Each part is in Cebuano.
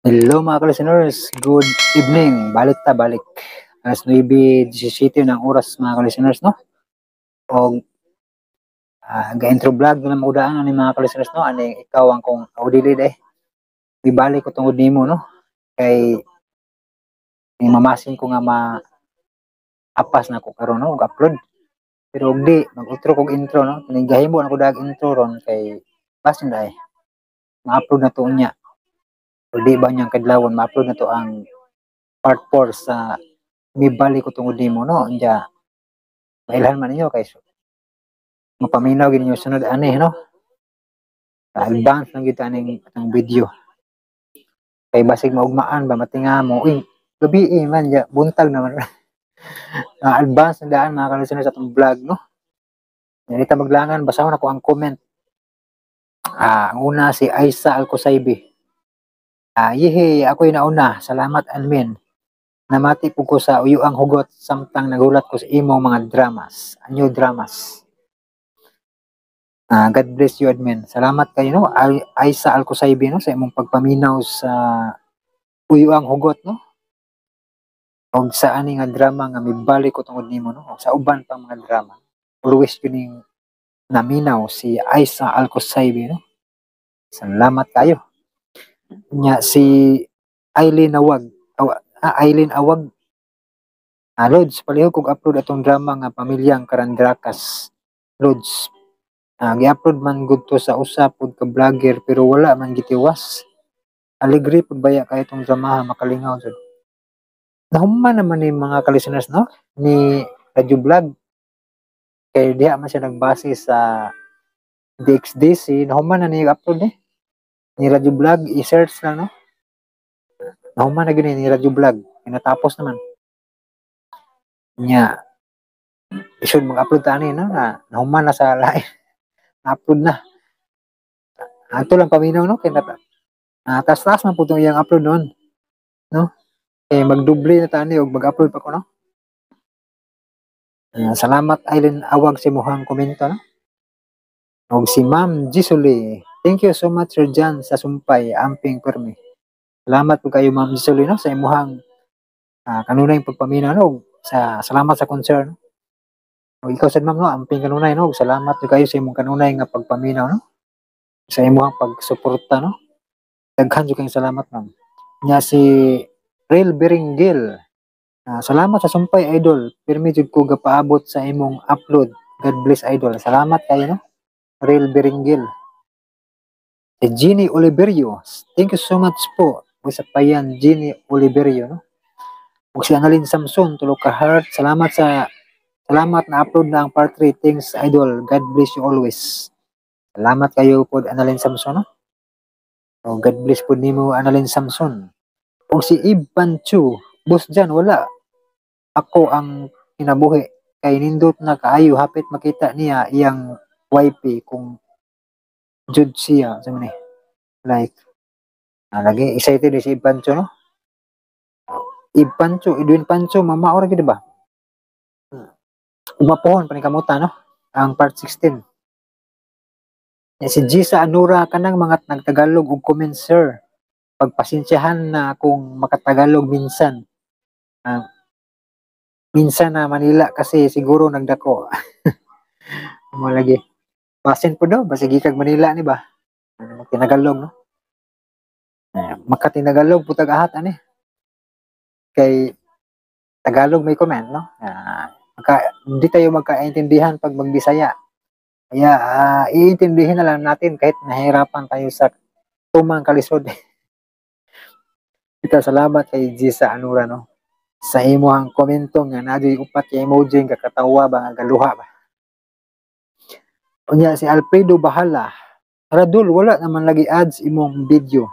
Hello, mga ka-listeners, good evening. Balik ta, balik. Alas 9:17 ng oras, mga ka-listeners, no? O ga-intro vlog na naman daan ani, mga ka-listeners, no? Ani ikaw ang kong audilid eh. Ibalik ko tungod nimo, no? Kay mamasin ko nga ma apas na ko karon, no, og upload. Pero og di mag-outro kog intro, no? Kini gahimo na ko dag intro ron kay basin dai. Ma-upload na to unya. O di ba niyang kadlawon ma-upload na to ang part 4 sa Mibalik ko tungod nimo, no? Unya mailhan man ninyo kay mapaminaw gid ninyo sunod ani, no? Advance lang gyud aning atong video. Kay basig maugmaan ba, matinga mo, uy, gabi eh man ya, buntag naman. Advance na daan, mga ka sa atong vlog, no? Yan ta maglangan, basahon ako ang comment. Ang una, si Aisa Alcosaibi. Yehe, ako'y nauna. Salamat, admin. Namati po ko sa Uyuang Hugot samtang nagulat ko sa imong mga dramas. New dramas. God bless you, admin. Salamat kayo, no? Aisa Alcosaibi, no? Sa imong pagpaminaw sa Uyuang Hugot, no? Og sa ani nga drama nga Mibalik ko tungod nimo, no? Og sa uban pang mga drama. Always yun yung naminaw si Aisa Alcosaibi, no? Salamat kayo. Nya si Aileen Awag, Aileen Awag. Lods, palihog kog upload atong drama nga Pamilyang Karandrakas. Lods, gi-upload man gud to sa usa pud ka vlogger pero wala man gitiwas. Alegre pud baya kay itong drama, makalingaw jud. Nahuman naman ni, mga ka-listeners, no, ni Radyo Vlog. Kay diha man siya nagbase sa DXDC, nahuman na ni upload ni. Ni Radyo Vlog, i-search lang, no. Nahuman na gyud ni Radyo Vlog, natapos naman. Nya isod mag-upload ta ani, no, na nahuman na sa lain. Na-upload na. Ato lang paminaw, no, kay nata taas-taas man po itong iyang upload noon, no? Eh magdoble na tani og mag-upload pa ko, no? Salamat, Aileen Awag, sa imuhang komento, no? Og si Ma'am Gisuli. Thank you so much, Sir John, sa sumpay, amping permi. Salamat po kayo, Ma'am Gisuli, no, sa imuhang kanunay pagpaminaw, no, sa salamat sa concern. O ikaw sad, ma'am, no, amping kanunay, no, salamat po kayo sa imong kanunay nga pagpaminaw, no. Sa imuhang pagsuporta, no. Daghan jud kayong salamat, ma'am. Nya si Real Beringil. Salamat sa sumpay, idol. Pirmi jud ko gapaabot sa imong upload. God bless, idol. Salamat kayo, no. Real Beringil. Si Jenny Oliverio. Thank you so much po. Sa payan, Jenny Oliverio, no. Ug si Annalyn Samson, tulo ka heart. Salamat na upload na ang part 3. Thanks, idol. God bless you always. Salamat kayo po, Annalyn Samson, no? Oh, God bless po nimo, Annalyn Samson. Ug si Ivan Chu, "Boss Jan, wala ako ang kinabuhi kay nindot na kaayo, hapit makita niya iyang YP kung jud siya sa ni like." Lagi excited ni si Ivan Chu, no? Ivan Chu, Edwin Pancho, mama ora gid ba? Umapohon pa ni kamuta, no? Ang part 16. Ya, si Gisa Anura, "Kanang mga nagtagalog og comment, sir. Pagpasensyahan na kung makatagalog minsan. Minsan na Manila kasi siguro nagdako." Mo lagi. Basin po daw, basig kag Manila ni ba? Ano tinagalog, no? Eh, makatinagalog putag ahat ani. Kay Tagalog may comment, no? Hindi tayo magkaintindihan pag magbisaya. Kaya iintindihin na lang natin kahit nahirapan tayo sa tumang kalisod. Ito, salamat kay Gisa Anura, no? Sa imuhang komento nga naa upat ka emoji nga katawa ba nga galuha ba. Unya si Alfredo Bahala. "Radul, wala naman lagi ads imong video.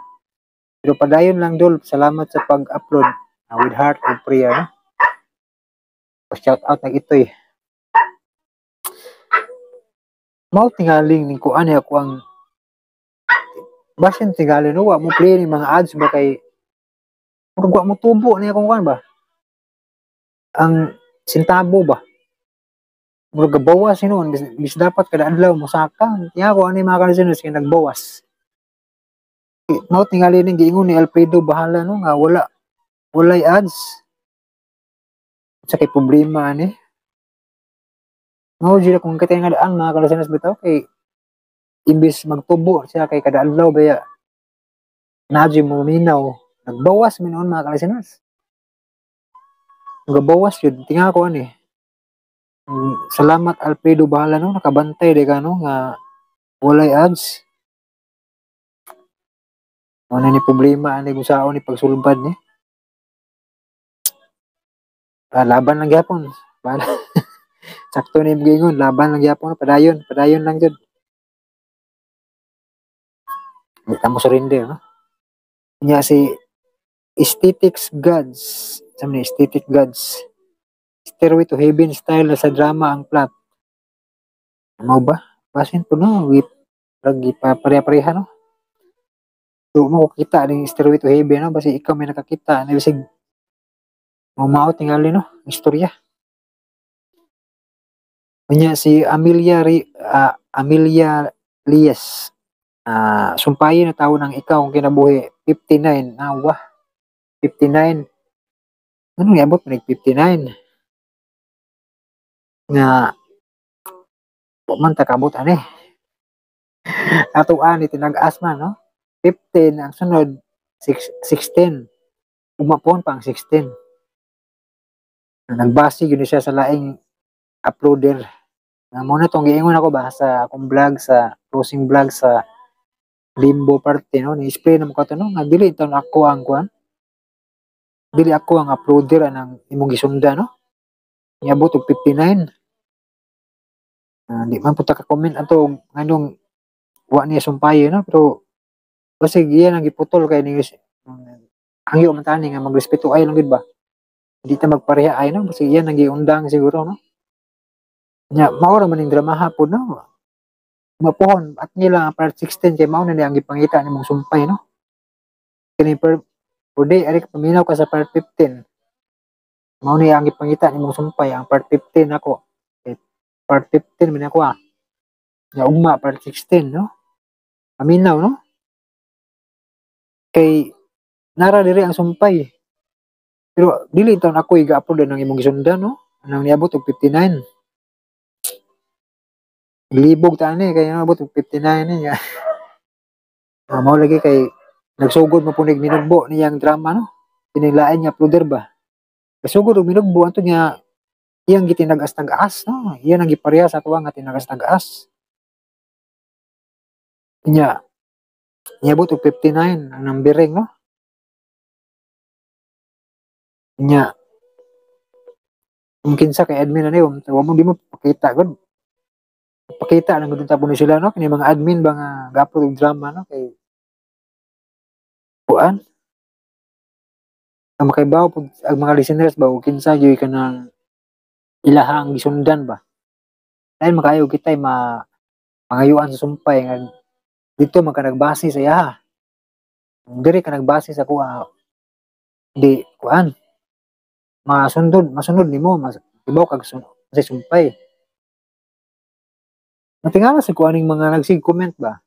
Pero padayon lang, dol. Salamat sa pag-upload. With heart of prayer." No? Shout out nag itoy. Mao tingaling ning kuan ako ang basin tingali, no, wa mo play ni mga ads ba kay murag wa mo tubo niya kung kuan ba ang sintabo ba, murag gabawas hinuon bis, bis dapat kada adlaw mosaka. Tiya ko ani, mga ka-listeners, kay nagbawas. Mao tingali ning giingon ni Alfredo Bahala, no, nga walay ads. Sa kay problema ani. Mao jud akong katingalaan, mga ka-listeners, bitaw kay imbis magtubo siya kay kada adlaw baya naa jud mo minaw, nagbawas mi noon, mga ka-listeners. Nagabawas yun, tinga ko ani. Salamat, Alfredo Bahala, no, nakabantay di ka, no, nga walay ads. Ano ni problema ani kung saon ni pagsulbad ni. Ah, laban lang gyapon. Bahala. Sakto ni imong giingon, laban lang gyapon, padayon, padayon lang jud. Di ta mo surrender, no? Nya si Aesthetics Gods, sa ni Aesthetic Gods. Stairway to Heaven style na sa drama ang plot. Mao ba? Basin po, no, lagi pa pareha-pareha, no? So, mo kita ning Stairway to Heaven, no? Basi ikaw may nakakita, na bisig mo mao tingali, no? Istorya. Unya si Amelia Lies. Sumpayin na tawo ng ikaw ang kinabuhi 59. Nawa. 59. Ano niabot man 59? Nga wa man ta kabot ani. Ato ani tinag-as man, no? 15 ang sunod, 6, 16. Umapon pa ang 16. Nagbase yun siya sa laing uploader. Nga muna tong giingon ako ba sa akong vlog, sa closing vlog sa Limbo party, no, ni-explain na mo kato, no, nga dili taon ako ang kuan. Dili ako ang uploader anang imong gisundan, no. Niabot og 59. Di man punta ka comment ato nganong wa niya sumpaye, no, pero basig iyan ang giputol kay ni hangyo man tani nga magrespeto ay lang gid ba. Di ta magpareha ay, no, basig iyan ang giundang siguro, no. Nya mao ra man ning dramaha pod, no. Mapuhon at nila ang part 16 kay mao na ni ang gipangita nimong sumpay, no. Kini per Udi ari ka paminaw ka sa part 15. Mao ni ang gipangita nimong sumpay ang part 15 ako. Okay, part 15 man ako ah. Nya ugma part 16, no. Paminaw, no. Kay nara diri ang sumpay. Pero dili taon ako iga-upload ng imong gisundan, no. Anang niabot og 59. Libog ta ani kay niabot og 59 niya. Mao lagi kay nagsugod mo punig minugbo niyang drama, no. Pinilain nga uploader ba. Kasugod og minugbo anto nga iyang gitinag-as-tag-as, no. Iyan ang gipareha sa tuwa nga tinagas-tag-as. Nya niabot og 59 ang numbering, no. Nya kung kinsa kay admin ani, wa mo di mo pakita gud. Pakita lang gud ta ni sila, no, kini mga admin ba nga ga-upload og drama, no, kay kuan ang makaibaw pud ang mga listeners ba og kinsa gyud kanang ilahang gisundan ba. Dahil makayo kitay ma pangayuan sa sumpay nga dito man ka nagbase sa iyaha. Diri ka nagbase sa kuha di kuan masundod masunod nimo mas ibaw kag sa sumpay. Natingala sa kuaning mga nagsig comment ba.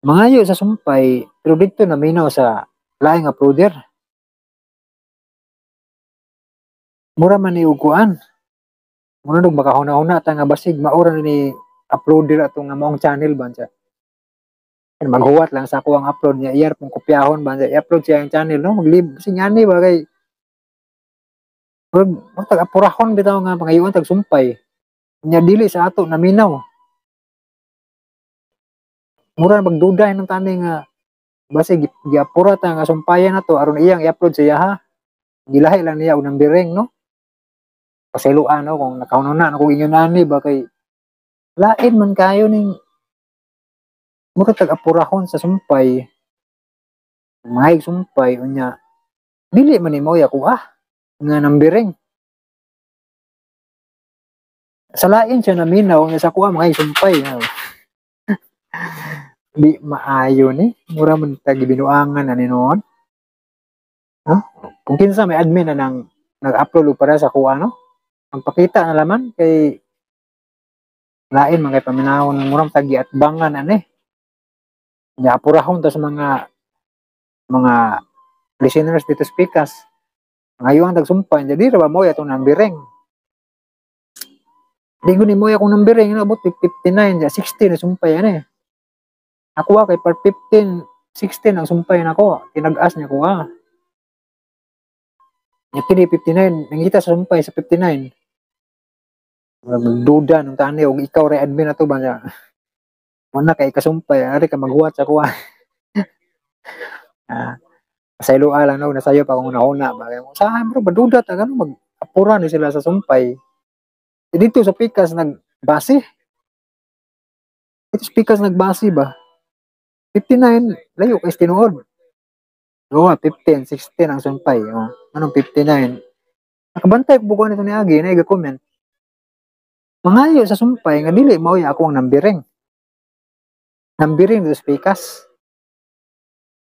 Mangayo sa sumpay pero dito na minaw sa laing uploader. Mura man ni og kuan. Mura nug makahuna-huna ta nga basig maura na ni uploader atong nga maong channel ba siya. Maghuwat lang sa ako ang upload niya, iyar pong kopyahon ba siya, i-upload siya ang channel, no, maglib kasi ngani ba kay murag murag apurahon bitaw nga pangayuan tag sumpay. Nya dili sa ato naminaw. Mura na magduda ng tani nga basig giapura ta nga sumpayan nato aron iyang i-upload sa iyaha. Gilahi lang niya og numbering, no. Pasayloan, no, kung nakahuna na kung ingon ani ba kay lain man kayo ning mura tag apurahon sa sumpay. Mahig sumpay unya dili man nimo ya kuha nga numbering. Sa lain siya naminaw nga sa kuha mga sumpay. No? Di maayo ni. Mura man tag binuangan ani noon. No? Kung kinsa may admin na nang nag-upload og para sa kuha, no? Magpakita na laman kay lain man kay paminawon ng murang tagi at bangan ani. Nya apurahon ta sa mga Mga listeners dito sa Pikas. Ngayon ang tagsumpay, jadi ra ba mo atong numbering? Di ko ni mo akong numbering, abot 59, 60 na sumpay ani. Ako kay part 15, 16 ang sumpay nako, tinag-as niya ko ah. Nya kini 59, nangita sa sumpay sa 59. Magduda nung tani og ikaw ra admin ato ba niya. Wala kay kasumpay, ari ka maghuwat sa kuha. Pasayloa lang no, nasayo pa akong una-una ba. Sa bro, maduda ta gano mag-apura ni sila sa sumpay. E dito sa Pikas nagbase. Dito sa Pikas nagbase ba? 59, layo kay tinuod. Oo, 15, 16 ang sumpay. Oh, anong 59? Nakabantay ko bukan nito ni Agi, na comment. Mangayo sa sumpay nga dili mao ako ang numbering. Numbering dito sa Pikas.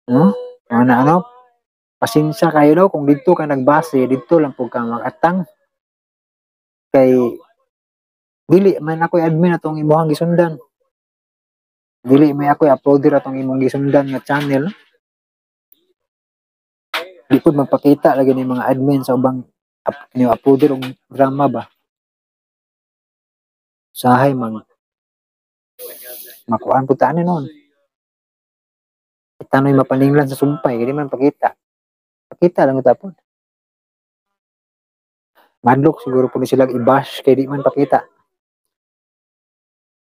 No? Ano ano? Pasensya kayo no, kung dito ka nagbase, dito lang pud ka magatang. Kay dili man ako admin atong imuhang gisundan. Dili may ako uploader atong imong gisundan nga channel. Di pud magpakita lagi ni mga admin sa ubang ni uploader og drama ba. Sahay mag makuan pud ta ani noon. Kita no'y mapaninglan sa sumpay, di man pakita. Pakita lang tapon. Madlok siguro po ni sila i-bash kay di man pakita.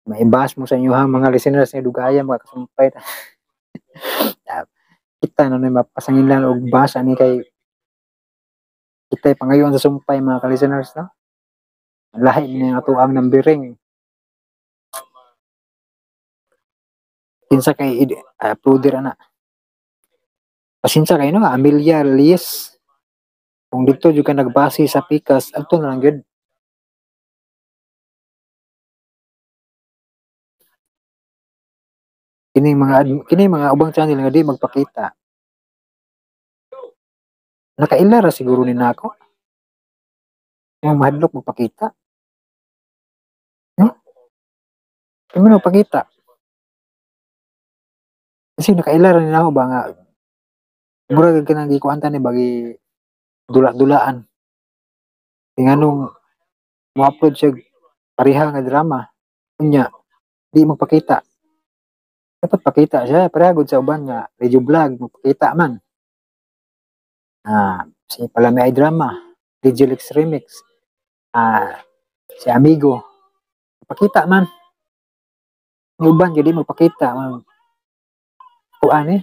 Mai-bash mo sa inyo mga listeners nga dugaya mga kasumpay. Kita na no'y mapasanginlan og bash ani kay kita pangayon sa sumpay mga ka-listeners, no? Lahi ni ang atuang numbering. Kinsa kay uploader ana. Pasensya kayo no, Amelia Lies. Kung dito jud ka nagbase sa Pikas, adto na lang gyud. Kini mga ubang channel nga di magpakita. Nakaila ra siguro ni nako. Yung mahadlok magpakita. No? Kaya mo magpakita. Kasi nakaila ra ni nako ba nga murag ka nang gikuanta ni bagi dula-dulaan. Nganong mo-upload siya pareha nga drama. Unya, di magpakita. Dapat pakita siya, pareha gud sa uban nga radio vlog, magpakita man. Si Palami ay drama, Digilix Remix, si Amigo, pakita man. Yung uban gyud di magpakita. Kuan eh.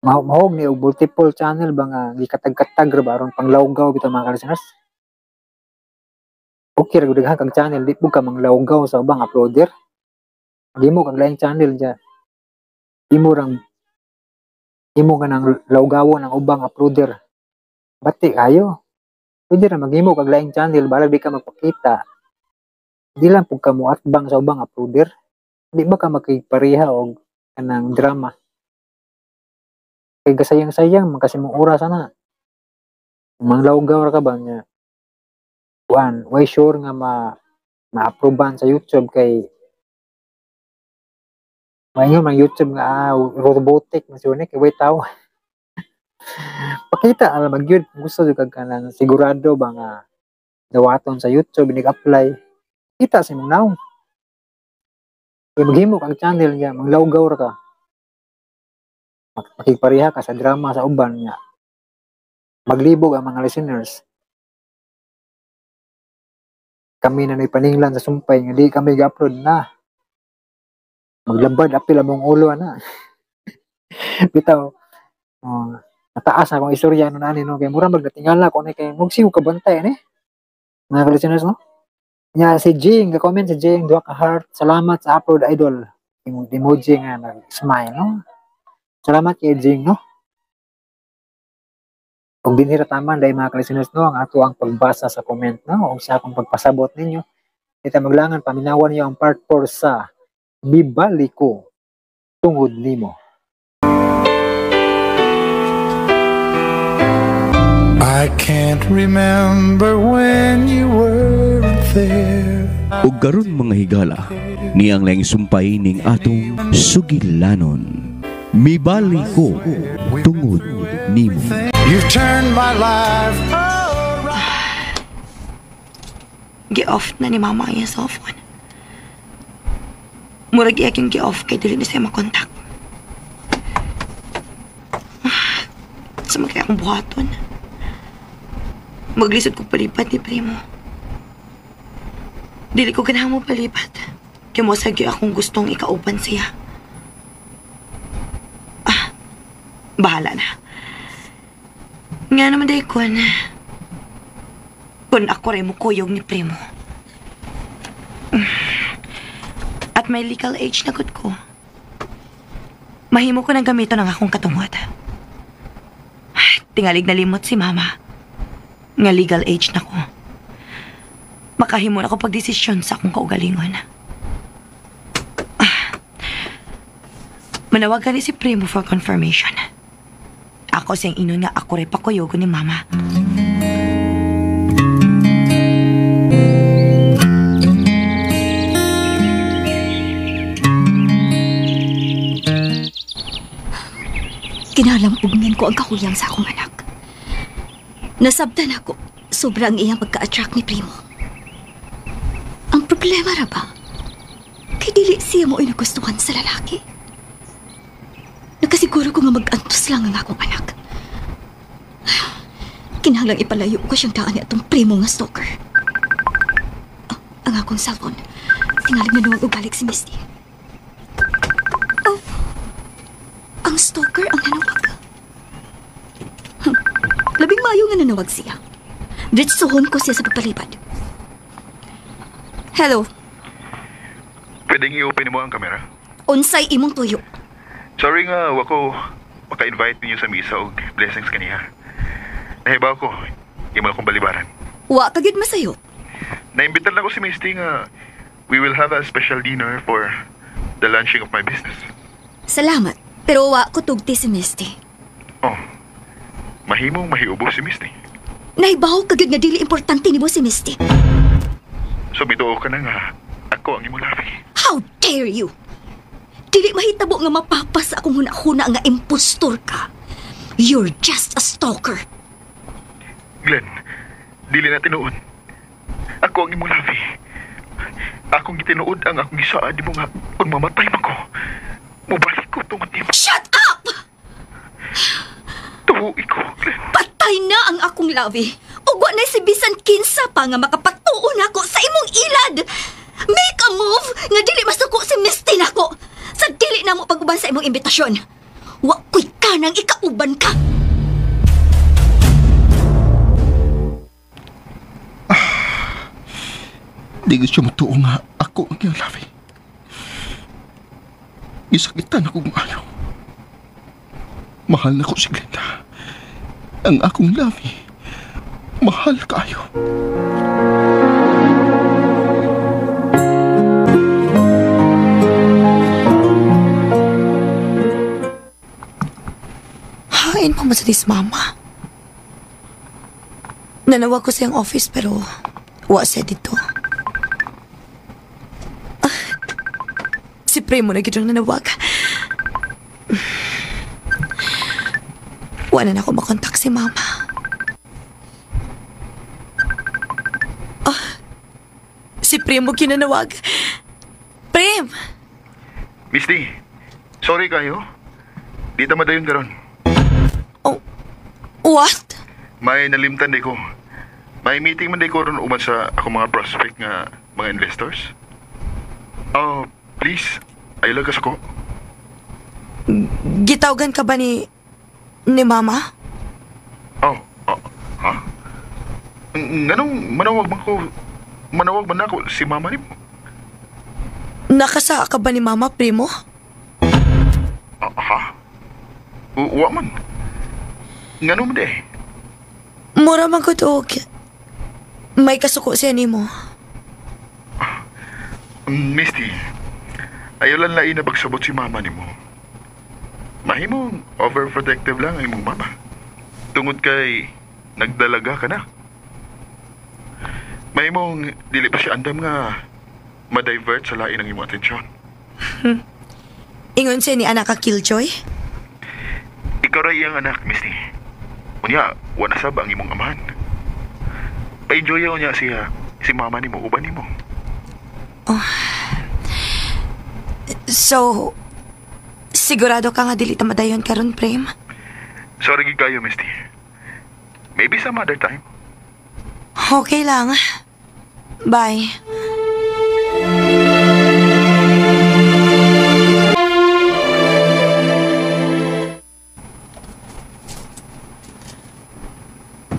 Mahog ni og multiple channel ba nga gikatag-katag ra ba aron panglawgaw bitaw mga ka-listeners. Okay ra gud daghan kang channel, di pud ka manglawgaw sa ubang uploader. Maghimo kag laing channel dya. Imo rang imo ka nang lawgawon ang ubang uploader. Bati kayo. Pwede ra maghimo kag laing channel balag di ka magpakita. Di lang pud ka moatbang sa ubang uploader. Di ba ka makigpareha og kanang drama? Kay gasayang-sayang man kasi mong oras ana. Manglawgaw ra ka ba niya? Kuan, way sure nga ma-approvean sa YouTube kay maingon man YouTube nga robotic man siya ni kay way tawo. Pakita ala magyud kung gusto jud kag kanang sigurado ba nga dawaton sa YouTube nig-apply. Kita sa imong naong. Kay maghimo kag channel niya, manglawgaw ra ka. Makigpareha ka sa drama sa uban niya. Maglibog ang mga listeners. Kami na paninglan sa sumpay nga di kami ga-upload na. Maglabad apil among ulo ana. Bitaw. Oh, nataas na akong istorya ano ani no kay mura magnatingala ko ni kay mugsiw ka bantay ani. Mga listeners no. Nya si Jing, ga-comment si Jing duha ka heart. Salamat sa upload idol. Yung emoji nga nag-smile no. Salamat kay Jing no. Kung dinhi ra taman dahil mga ka-listeners no, ang ato ang pagbasa sa comment no, o sa akong pagpasabot ninyo. Kita maglangan paminawan niyo ang part 4 sa Mibaliko Tungod Nimo. I can't remember when you weren't there. Ug karon mga higala, niyang laing sumpay ning atong sugilanon. Mibali ko tungod nimo. You've turned my life around. Gi-off na ni mama ang iyang cellphone. Murag iya yung gi-off kay dili na siya makontak. Sa mga akong buhaton. Maglisod ko palipat ni Primo. Dili ko ganahan mo palipat. Kaya mo sagyo akong gustong ikauban siya. Bahala na. Nga naman dahil kun ako rin mo kuyog ni Primo. At may legal age na gud ko. Mahimo ko nang gamiton ang akong katungod. Tingalig na limot si Mama. Nga legal age na ko. Makahimo na ko pagdesisyon sa akong kaugalingon. Manawagan ni si Primo for confirmation. Ako siyang inon nga ako rin pakuyogo ni Mama. Kinalampugnan ko ang kahuyang sa akong anak. Nasabtan ako, sobrang iyang pagka-attract ni Primo. Ang problema ra ba? Kay dili siya mo ay nagustuhan sa lalaki. Nakasiguro ko nga mag-antos lang ang akong anak. Kinahanglang ipalayo ko siyang daan ni atong Primo nga stalker. Oh, ang akong cellphone. Tingalig na nuwag balik si Misty. Oh, ang stalker ang nanawag. Labing maayo nga nanawag siya. Diretsuhon ko siya sa pagpalipad. Hello. Pwedeng i-open mo ang kamera? Unsay imong tuyo. Sorry nga, wako maka-invite ninyo sa misa og blessings kaniya. Nahibaw ko, imo akong balibaran. Wa ka gyud masayo. Naimbitan lang ko si Misty nga we will have a special dinner for the launching of my business. Salamat, pero wa ko tugti si Misty. Oh, mahimong mahiubo si Misty. Nahibaw ka gyud nga dili importante nimo si Misty. So mituo ka na nga, ako ang imong labi. How dare you! Dili mahitabo nga mapapas sa akong huna-huna nga impostor ka. You're just a stalker. Glenn, dili na tinuod. Ako ang imong labi. Akong gitinuod ang akong gisaad mo nga kung mamatay man ko, mubalik ko tungod nimo. Shut up! Tuwi ko, Glenn. Patay na ang akong labi. Ug wa na si bisan kinsa pa nga makapatuo nako sa imong ilad. Make a move nga dili masuko si Misty nako. Sa dili na mo pag-uban sa imong imbitasyon. Wa ko'y kanang ikauban ka. Di gusto mo tuo nga ako ang iyang labi. Gisakitan ako kung ayaw. Mahal na ko si Glenda. Ang akong labi, mahal kaayo. Hain pa mo sa dis mama. Nanawag ko sa iyang office pero wa siya dito. Si Primo na gyud ang nanawag. Wala na ako makontak si mama. Si Primo kinanawag. Prim! Misty, sorry kayo. Di ta madayon karon. Oh, what? May nalimtan di ko. May meeting man di ko ron uman sa akong mga prospect nga mga investors. Oh, please, ayaw lang ko. Gitawgan ka ba ni mama? Oh, ha? Nganong manawag man ako si mama ni mo? Nakasaa ka ba ni mama, Primo? Ha? Wa man. Ngano man di? Mura man ko to. May kasuko siya nimo. Misty, ayaw lang lain na pagsabot si mama nimo. Mahimong overprotective lang ang imong mama. Tungod kay nagdalaga ka na. Mahimong dili pa siya andam nga ma-divert sa lain ang imong atensyon. Ingon siya ni anak ka Killjoy? Ikaw ra iyang anak, Misty. Unya, wala sab ang imong amahan. Pa-enjoy niya siya, si mama nimo, uban nimo. Oh. So, sigurado ka nga dili ta madayon karon, Prem? Sorry gid kayo, Misty. Maybe some other time. Okay lang. Bye.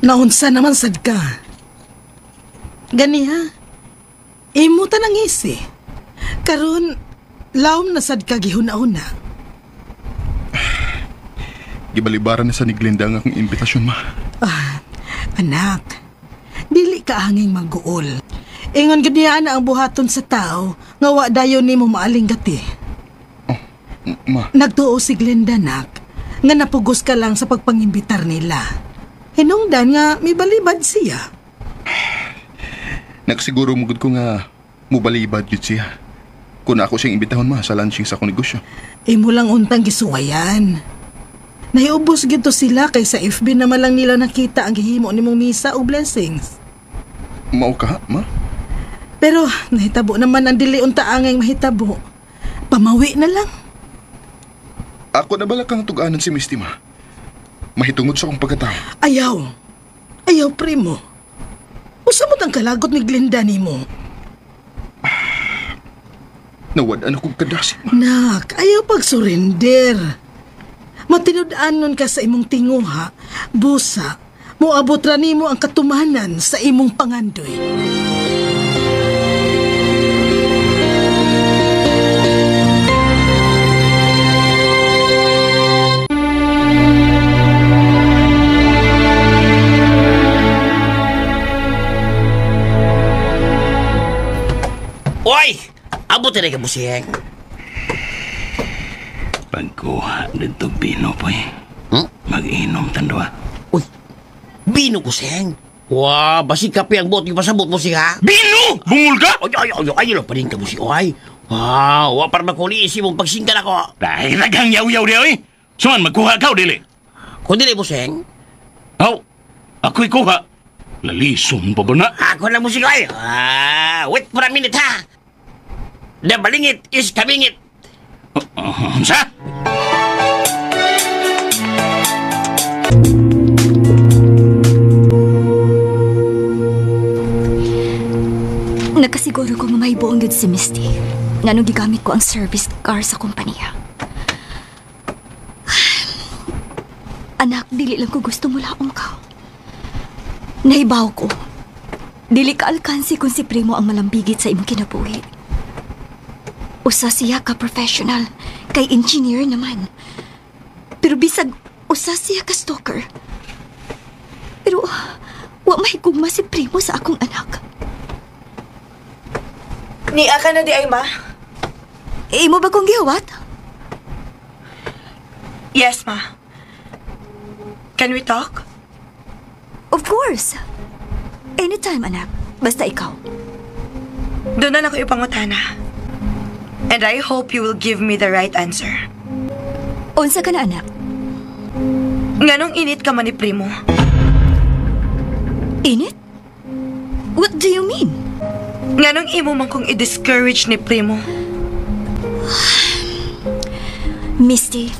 Naunsa naman sad ka. Gani ha? Imo ta nang isi. Karon lawom na sad ka gihuna-una. Gibalibaran na sa ni Glenda ang akong imbitasyon, ma. Ah, anak, dili ka anging mag-uol. Ingon gud niya na ang buhaton sa tao nga wa dayon nimo maaling gati. Oh, ma. Nagtuo si Glenda, nak, nga napugos ka lang sa pagpangimbitar nila. Hinungdan nga may balibad siya. Nagsiguro mo gud ko nga mubalibad yun siya. Kung ako siyang imbitahon, ma, sa launching sa akong negosyo. Imo lang untang gisuwayan. Nahiubos gito sila kay sa FB naman lang nila nakita ang gihimo nimong misa o blessings. Mao ka, ma? Pero nahitabo naman ang dili unta angay mahitabo. Pamawi na lang. Ako na bala kang tuganan si Misty, ma. Mahitungod sa akong pagkatao. Ayaw. Ayaw, primo. Usa mo tang kalagot ni Glenda nimo. Nawad-an akong kadasig, ma. Nak, ayaw pag-surrender. Matinud-anon ka sa imong tinguha, busa, moabot ra nimo ang katumanan sa imong pangandoy. Oy! Abot na ka, busing. Pagkuha dito bino, poy. Mag-inom tandwa. Uy, bino ko, seng. Wah, basig kape ang buot yung pasabot mo siya. Bino! Bungol ka? Ay, ay, ay, ay, ay, pa rin ka mo si Oy. Wow, wa para makuli isip mong pagsingkan ako. Dahil nagang yaw-yaw di, oy. Suman, magkuha ka o dili? Kung dili mo, seng. Aw, ako'y kuha. Lalison pa ba na? Ako lang mo si Oy. Ah, wait for a minute, ha? The balingit is kamingit. Sa? Nakasiguro ko nga may buong yun si Misty. Nganong gigamit ko ang service car sa kompanya. Anak, dili lang ko gusto mulaong ka. Nahibaw ko. Dili ka alkansi kung si Primo ang malambigit sa imong kinabuhi. Usa siya ka professional, kay engineer naman. Pero bisag usa siya ka stalker. Pero wa mahigugma si Primo sa akong anak. Nia ka na di ay, ma? Imo ba kong gihuwat? Yes, ma. Can we talk? Of course. Anytime, anak. Basta ikaw. Doon na lang ko ipangutana. And I hope you will give me the right answer. Unsa ka na, anak? Nganong init ka man ni Primo? Init? What do you mean? Nganong imo man kong i-discourage ni Primo? Misty,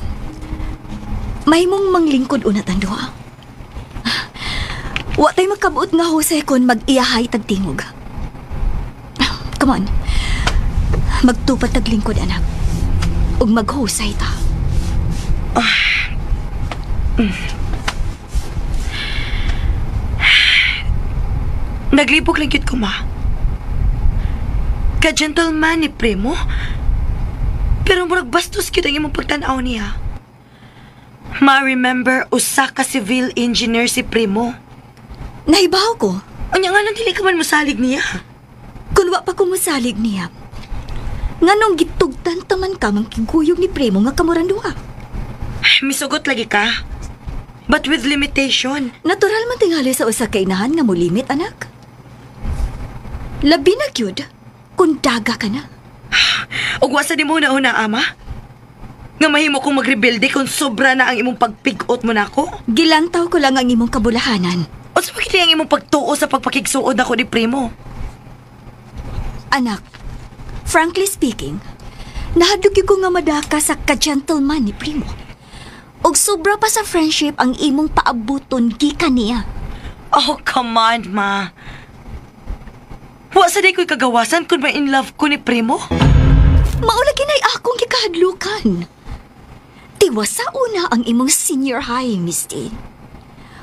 may mong manglingkod una tanduha. Wa tay makabuot nga husay kon mag-iyahay tagtingog. Come on. Magtupat taglingkod, anak. Ug maghusay ta. Naglibog lang gyud ko, ma. Ka-gentleman ni Primo. Pero murag bastos gyud ang imong pagtan-aw niya. Ma, remember, usa ka civil engineer si Primo. Nahibaw ko. Unya nga nang dili ka man mosalig niya. Kun wa pa ko mosalig niya, nganong gitugtan taman ka mangkiguyog ni Primo nga kamuranduha? Misugot lagi ka. But with limitation. Natural man tingali sa usa ka inahan nga molimit, anak. Labi na gyud kung daga ka na. Ug wa sa di mo una-una, ama? Nga mahimo kong magrebelde kung sobra na ang imong pagpigot mo na ako? Gilantaw ko lang ang imong kabulahanan. O sa bakit ang imong pagtuo sa pagpakigsuod ako ni Primo? Anak, frankly speaking, nahadlok ko nga madaka sa ka-gentleman ni Primo. Og sobra pa sa friendship ang imong paabuton gikan niya. Oh, come on, ma. Wa sa di ko'y kagawasan kung may in love ko ni Primo? Maulagi na'y akong gikahadlukan. Tiwasa una ang imong senior high, Misty.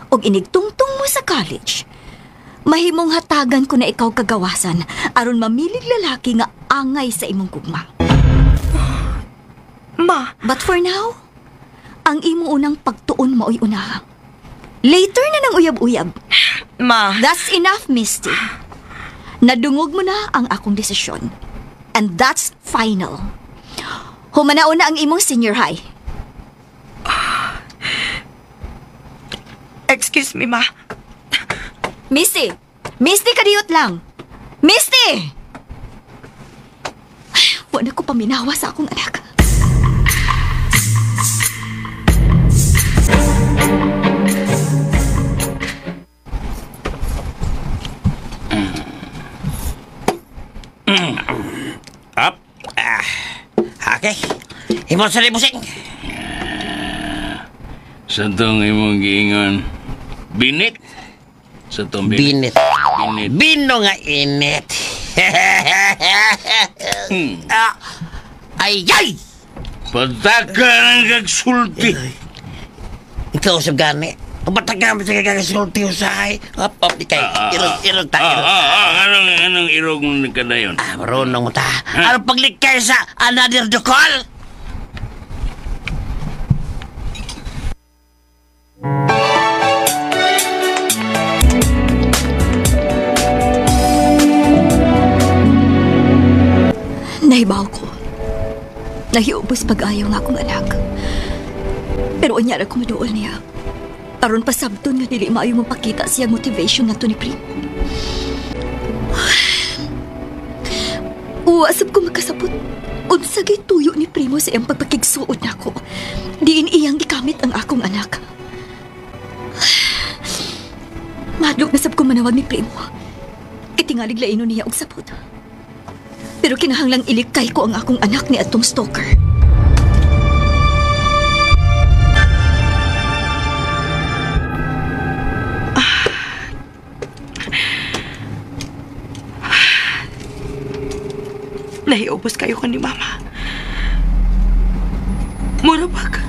Og inigtungtong mo sa college, mahimong hatagan ko na ikaw kagawasan aron mamilig lalaki nga angay sa imong gugma. Ma! But for now, ang imong unang pagtuon maoy unaha. Later na nang uyab-uyab. Ma! That's enough, Misty. Nadungog mo na ang akong desisyon. And that's final. Humanaon na ang imong senior high. Excuse me, ma. Misty! Misty, kadiyot lang! Misty! Ay, wala ko paminawa sa akong anak. Up. Ah. Okay. Himo sa libusing. Sa tong imong giingon, binit. Sa tong binit. Binit. Bino nga init. Ah, ay, ay! Pataka ng kagsulti. Ikaw sa gani. Pataka mo sa kagsulti usahay. Up, up, di kay. Irog, irog ta, irog. Anong irog mo ka na yun? Ah, marunong mo ta. Anong paglikay sa another the call? Nahibaw ko. Nahiubos pag-ayaw nga akong anak. Pero unya ra ko maduol niya. Aron pasabton nga dili maayo mapakita siya motivation nato ni Primo. Uwasab ko makasabot. Unsa gay tuyo ni Primo sa iyang pagpakigsuod nako. Diin iyang gikamit ang akong anak. Madlok na sab ko manawag ni Primo. Itingalig laino niya og sabot. Pero kinahanglang ilikay ko ang akong anak ni atong stalker. Nahiubos kayo ko ni Mama. Mura bag.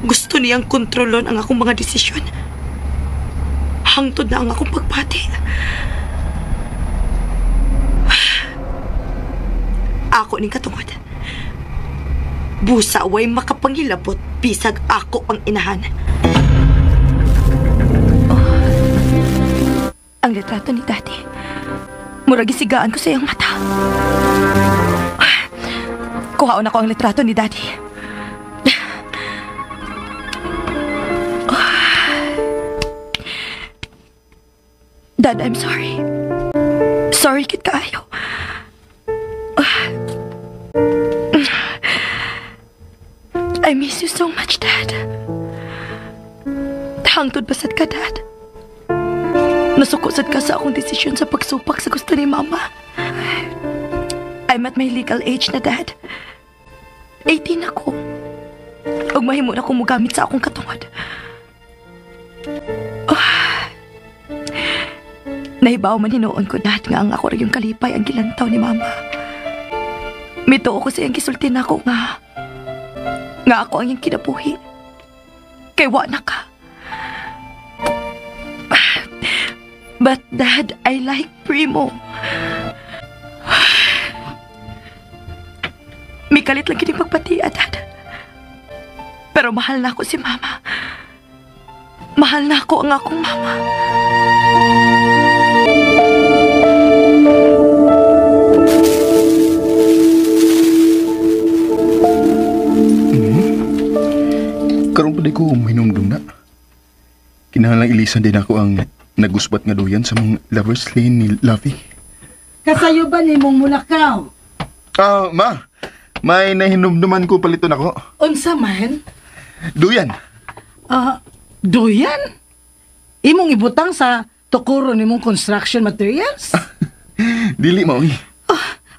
Gusto niyang kontrolon ang akong mga desisyon. Hangtod na ang akong pagpati. Ako ning katungod. Busa way makapangilabot bisag ako ang inahan. Oh, ang litrato ni Daddy. Murag isigaan ko sa iyang mata. Kuhaon ako ang litrato ni Daddy. Dad, I'm sorry. Sorry kit kaayo. I miss you so much, Dad. Hangtod basad ka, Dad. Nasuko sad ka sa akong desisyon sa pagsupak sa gusto ni Mama. I'm at my legal age na, Dad. 18 ako. Ug mahimo na akong mugamit sa akong katungod. Oh. Nahibaw man hinuon ko, Dad, nga ang ako rin yung kalipay ang gilantaw ni Mama. Mituo ko sa iyang gisulti na ako nga ako ang iyang kinabuhi. Kay wa na ka. But Dad, I like Primo. Mikalit lang kining pagpatiya, Dad. Pero mahal na ako si Mama. Mahal na ako ang akong mama. Karon pa di ko mahinumdum na. Kinahanglang ilisan din ako ang nagusbat nga duyan sa mong lover's lane ni Lovey. Kasayo ba ni mong mulakaw? Ma! May nahinumduman ko paliton ako. Unsa man? Duyan. Duyan? Imong ibutang sa tukuro nimong construction materials? Dili mo eh.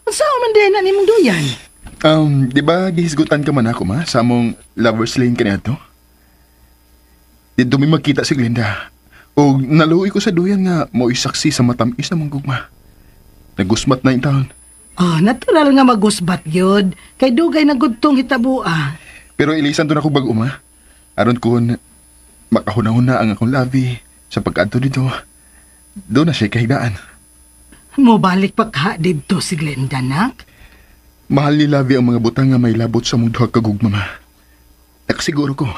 Unsa man din na nimong duyan? Di ba gihisgutan ka man ako ma sa among lovers lane kaniadto? Dito mi magkita si Glenda. O naluoy ko sa duyan nga mo'y saksi sa matamis na mong gugma. Nagusmat na yung taon. Oh, natural nga magusbat yun. Kay dugay na gudtong hitabua. Pero ilisan to na ko bag-o ma. Aron kun makahuna-huna ang akong labi sa pag-adto dito. Doon na siya kahigdaan. Mobalik pa ka dito si Glenda, nak? Mahal ni Lavi ang mga butang nga may labot sa mong duha ka gugma, ma. Nakasiguro ko,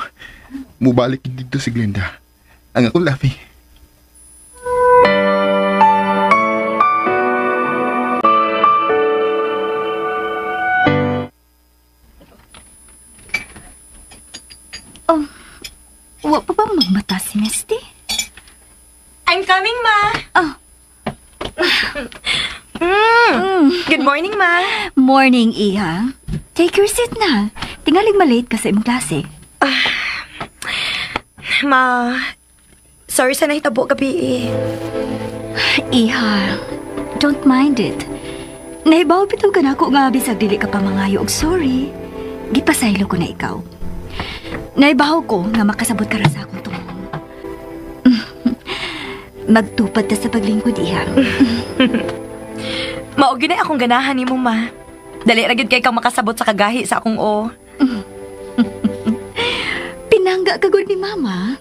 mubalik dito si Glenda. Ang akong Lavi. Oh, wa pa ba magmata si Misty? I'm coming, ma. Oh. Good morning, ma. Morning, Iha. Take your seat na. Tingalig malate ka sa imong klase. Ma, sorry sa nahitabo gabi eh. Iha, don't mind it. Nahibaw bitaw ka na ako nga bisag dili ka pa mangayo og sorry. Gipasaylo ko na ikaw. Naibaw ko nga makasabot ka ra sa akong tumong. Magtupad ta sa paglingkod, Iha. Mao gyud na akong ganahan nimo, ma. Dali ra gyud kay kang makasabot sa kagahi sa akong o. Pinangga ka gud ni Mama.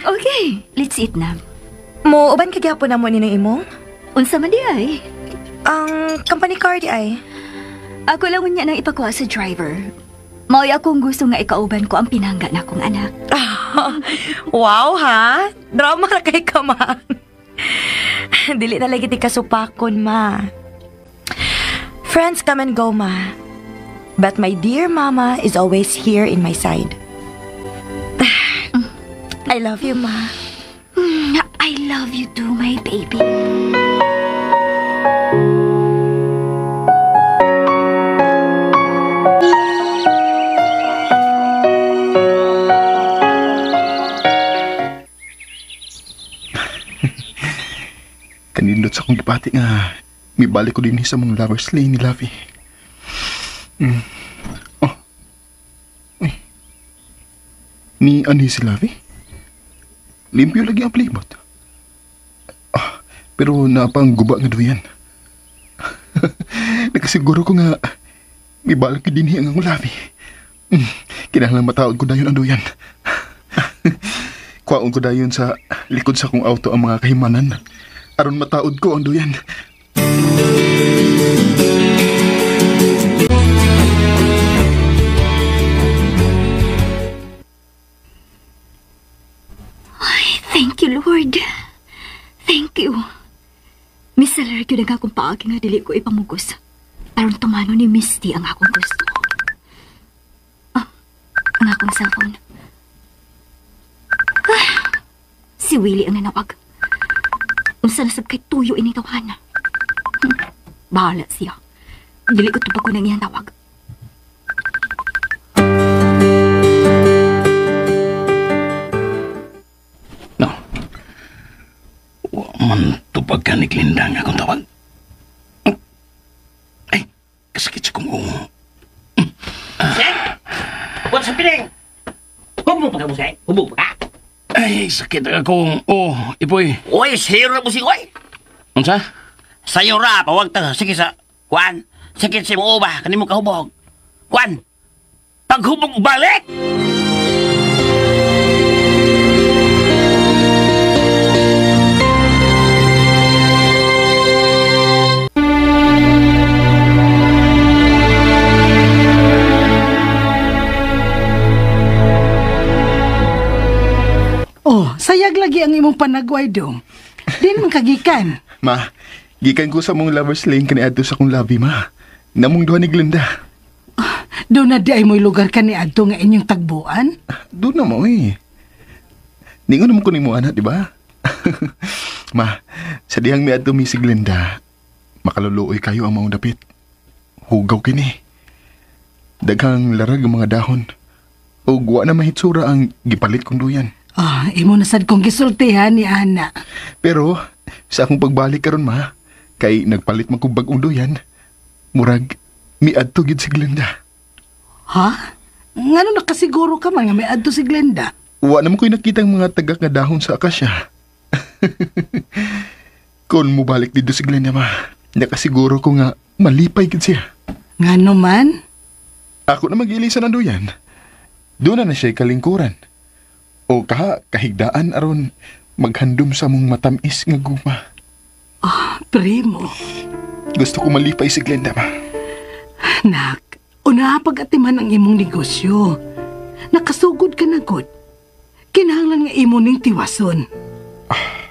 Okay, let's eat na. Mo uban ka gyapon na mo ni imong? Unsa man di ay? Ang company car di ay. Ako lang unya nang ipakuha sa driver. Mao'y akong gusto nga ikauban ko ang pinangga na akong anak. Wow, ha? Drama ra kay ka, ma. Dili na lagi ti kasupakon, ma. Friends come and go, ma. But my dear mama is always here in my side. I love you, ma. I love you too, my baby. Kanindot sa akong gipati nga mibalik ko din sa mong lovers lane ni Lavi. Oh. Uy. Ni ani si Lavi? Limpyo lagi ang palibot. Ah, pero napang guba nga duyan. Nakasiguro ko nga mibalik ko din ang akong Lavi. Kinahanglan mataod ko dayon ang duyan. Kuwaon ko dayon sa likod sa akong auto ang mga kahimanan. Aron mataod ko ang duyan. Ay, thank you, Lord. Thank you. Misalar yun ang akong paagi nga dili ko ipamugos. Aron tumano ni Misty ang akong gusto. Ah, ang akong cellphone. Ah, si Willie ang nanawag. Unsa na sab kay tuyo ining tawhana. Bahala siya. Dili ko tubag ko nang iyang tawag. No. Wa man tupag ka ni Glinda nga akong tawag. Ay, kasakit sa kong ulo. Sir? What's happening? Hubog pa ka mo, sir? Hubog pa ka? Ay, sakit akong... Oh, ipoy. Uy, sayo ra mo si Uy. Unsa? Sayo ra, pawag ta. Sige sa... Kuan, sakit sa imong uba, kanimo kahubog. Kuan, paghubog balik! Oh, sayag lagi ang imong panagway dong. Din man kagikan. Ma, gikan ko sa mong lovers lane kaniadto sa akong labi, ma. Namong duha ni Glenda. Doon na di ay mo'y lugar kaniadto nga inyong tagbuan? Doon na mo eh. Ningon naman ko ni mo, anak, di ba? Ma, sa dihang miadto mi si Glenda, makaluluoy kayo ang maong dapit. Hugaw kini. Daghang larag ang mga dahon. Ug wa na mahitsura ang gipalit kong duyan. Ah, imo na sad kong gisultihan ni ana. Pero sa akong pagbalik karon ma, kay nagpalit man kog bag-ong duyan, murag miadto gid si Glenda. Ha? Ngano nakasiguro ka man nga miadto si Glenda? Wa naman ko'y nakitang mga tagak nga dahon sa akasya. Kung mubalik dito si Glenda ma, nakasiguro ko nga malipay gid siya. Ngano man? Ako na mag-ilisan ang duyan. Doon na siya'y kalingkuran. O kahigdaan aron maghandom sa mong matamis nga gugma. Ah, primo. Gusto ko malipay si Glenda ma. Nak, una pag-atiman ang imong negosyo. Nakasugod ka na gud. Kinahanglan nga imo ning tiwason. Ah,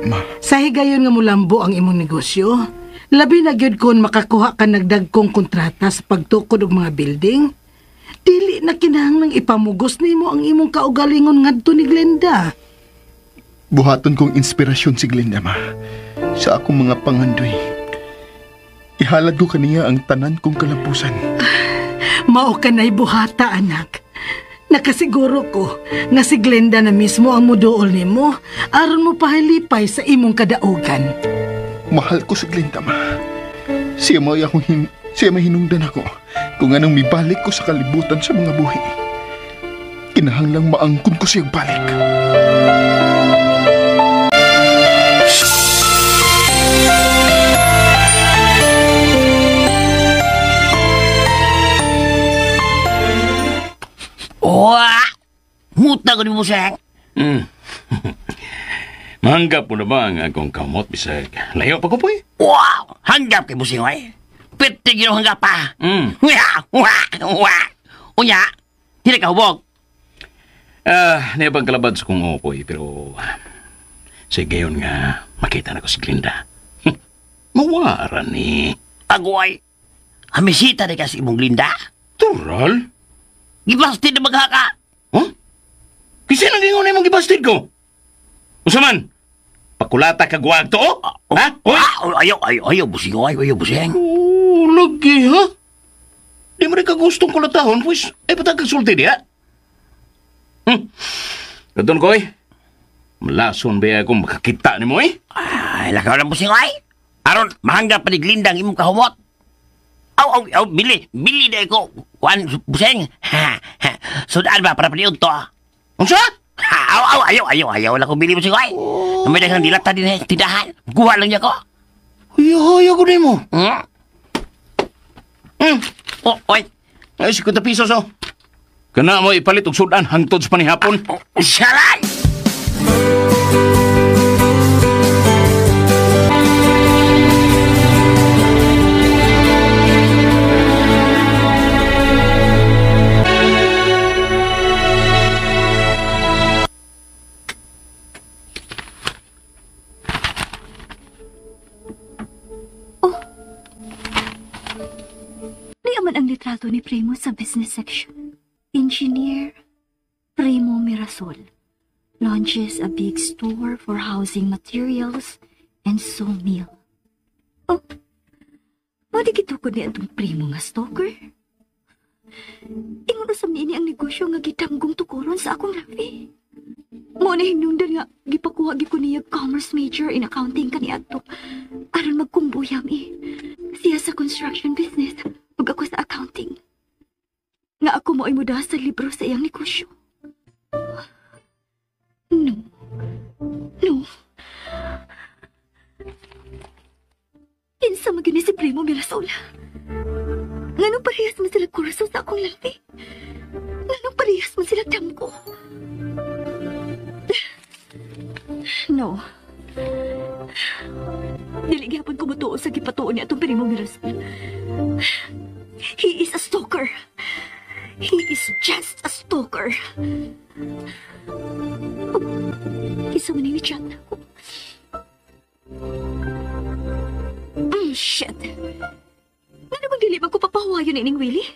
ma. Sa higayon nga mulambo ang imong negosyo, labi na gyud kon makakuha ka nagdagkong kontrata sa pagtukod og mga building. Dili na kinahanglang ipamugos nimo ang imong kaugalingon ngadto ni Glenda. Buhaton kong inspirasyon si Glenda, ma. Sa akong mga pangandoy. Ihalad ko kaniya ang tanan kong kalampusan. Mao ka na'y buhata, anak. Nakasiguro ko nga si Glenda na mismo ang muduol nimo aron mo pahalipay sa imong kadaugan. Mahal ko si Glenda, ma. Siya may akong siya may hinungdan ako kung anong mibalik ko sa kalibutan sa mga buhi. Kinahanglang maangkon ko siyang balik. Wah! Muta ko ni Buseng. Mahanggap mo na ba ang akong kamot bisag layo pa ko poy? Wow! Hanggap kay Buseng ay. Pwede ginohanggap pa. Wah! Wah! Wah! Unya, di na kahubog. Niya bang kalabad sa kong opoy, pero sige yun nga, makita na ko si Glinda. Mawara ni. Agoy, amisita na kasi imong Glinda. Tural? Gibastid na maghaka. Huh? Kasi nang ingon mong gibastid ko? Usaman, pakulata kagwag to? Ha? Oy? Ayaw, ayaw, ayaw, busing, ayaw, ayaw, busing. Oh, lagi, ha? Di mo rin kagustong kulatahon, pues, ay patag kagsulti diya. Katon ko, eh. Malason ba akong makakita ni mo, eh? Ay, lakaw lang, busing, ay. Aron, mahanggap pa ni Glinda ang imong kahumot. Aw, aw, aw, bili, bili na ko. Kuan, busing. Ha, ha. Sudaan ba, para paniod to, ah. Unsa? Aw, aw, ayaw, ayaw, ayaw. Wala kong bili mo siya, ay. Oh. May daghang dilata din, eh, tindahan. Kuha lang niya ko. Ayaw, ayaw ko mo. Hmm? Oh, oy. Ay, 50 pesos, oh. Kana mo ipalit og sudan hangtod sa panihapon. Oh, saray! Ang litrato ni Primo sa business section. Engineer Primo Mirasol launches a big store for housing materials and sawmill. Oh, madigitukod ni atong Primo nga stalker. Ingon usab niini ang negosyo nga gitamgong tukoron sa akong labi. Mo na hinungdan nga gipakuha gyud ko niya commerce major in accounting kaniadto aron magkumbuyam eh. Siya sa construction business ug ako sa accounting. Nga ako mo'y muda sa libro sa iyang negosyo. No. No. Kinsa man gyud ni si Primo Mirasol. Nganong parehas man sila kurso sa akong labi? Nganong parehas man sila damgo? No. Dili gyapon ko motuo sa gipatuo ni atong Primo Mirasol. He is a stalker. He is just a stalker. Oh, isa man ni chat na ako. Shit. Nga namang dili ba ko papahuwayon ining Willie?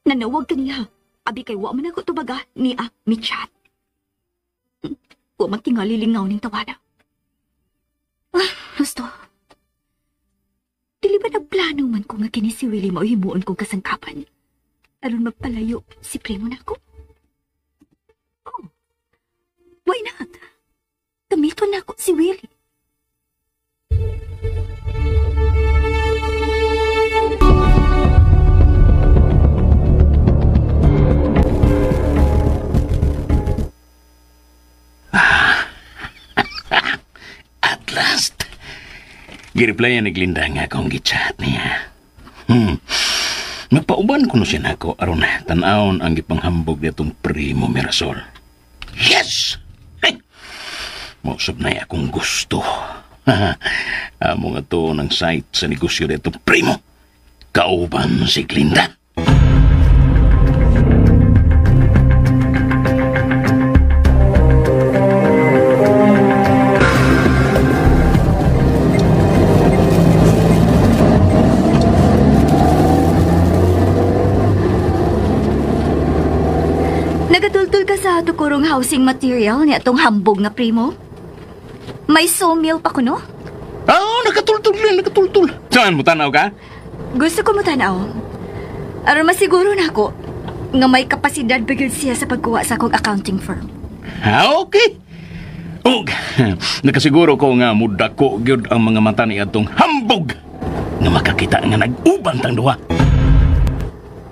Nanawag ka niya. Abi kay wa man ako tubaga ni a mi chat. Wa man tingali lingaw ning tawana. Ah, gusto. Dili ba nagplano man ko nga kini si Willie mao himuon kong kasangkapan? Aron magpalayo si primo nako. Oh, why not? Gamiton nako si Willie. At last, gireplyan ni Glinda nga akong gichat niya. Magpauban ko no siya nako aron tan-awon ang gipanghambog nitong primo Mirasol. Yes! Hey! Mausap na akong gusto. Amo nga to ng site sa negosyo nitong primo. Kauban si Glinda. Nagatultul ka sa tukurong housing material ni atong hambog nga primo? May sawmill pa kuno? Oo, nakatultul lang, nakatultul. Saan mo tanaw ka? Gusto ko mo tanaw. Aron masiguro na ako nga may kapasidad bigil siya sa pagkuha sa akong accounting firm. Ah, okay. Og, nakasiguro ko nga mudako gyud ang mga mata ni atong hambog nga makakita nga nag-uban tang duha.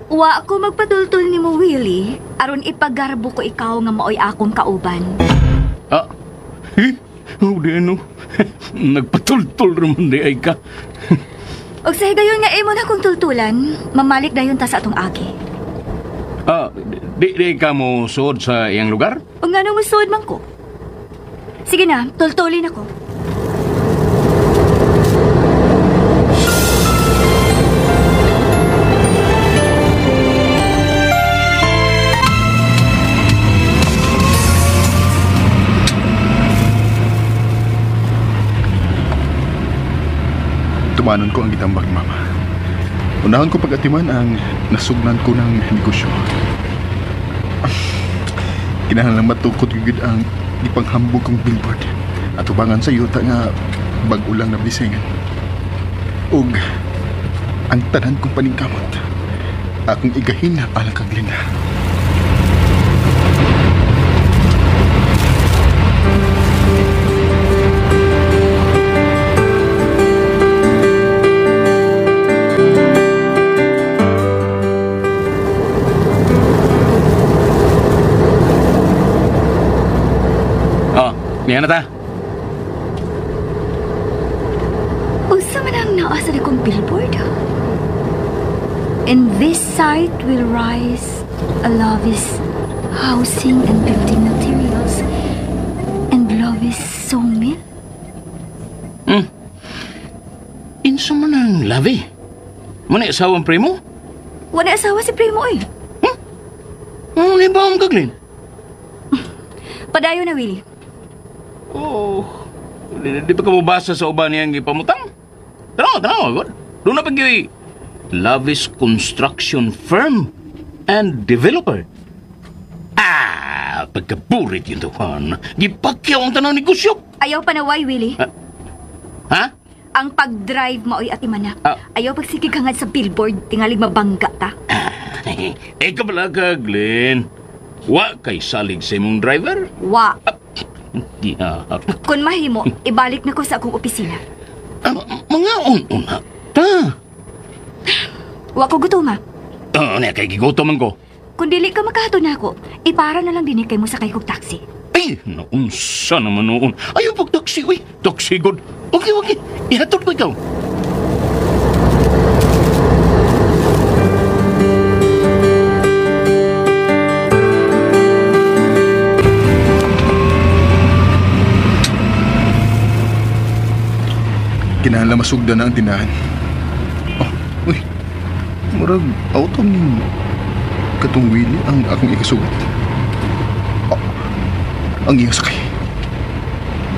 Wa ako magpatultul ni mo, Willie, aron ipagarbo ko ikaw nga maoy akong kauban. Ah, eh? Oh, di ano. Nagpatultul raman di ay ka. Og sa higayon nga imo na kong tultulan, mamalik dayon ta sa atong agi. Ah, di ka mo suod sa iyang lugar? O nga nung musuod man ko. Sige na, tultulin ako. Tumanon ko ang gitambak, Mama. Unahon ko pag-atiman ang nasugnan ko ng negosyo. Kinahanglan matukod gyud ang gipanghambog kong billboard at ubangan sa yuta nga bag-o lang na bisengan. Ug ang tanan kong paningkamot, akong igahin alang kang Glinda. Niya na ta. Unsa man ang naa sa dakong billboard? In this site will rise a lavish housing and building materials and lavish sawmill. Insa man ang lavi? Muna asawa ang primo? Wala asawa si primo eh. Ano ba ang kaglin? Padayon na, Willie. Oh, di pa ka mabasa sa uban niyang ipamutang? Tanaw, God. Doon na pag-iwi. Lavish Construction Firm and Developer. Ah, pagkaburit yun tuhan. Gipakyaw ang tanang negosyo. Ayaw panaway, Willie. Ha? Ang pag-drive maoy atiman na. Ah. Ayaw pagsigig hangad sa billboard, tingalig mabangga ta. Eh, kabala ka, Glenn. Wa kay salig sa imong driver? Wa. Diya. Kung mahimo, ibalik na ko sa akong opisina. Mga un-una ta. Wa ko gutom, ha? Ano kay gigutom man ko? Kung dili ka makahato na ako, ipara na lang din kay mo sakay kog taxi. Ay, naunsa naman noon. Ayaw pag taxi, uy. Taxi, god. Okay. Ihatod ko ikaw. Kinahanglan masugdan na ang tindahan. Oh, uy. Murag auto ni katong Willie ang akong ikasugat. Oh, ang iyang sakay.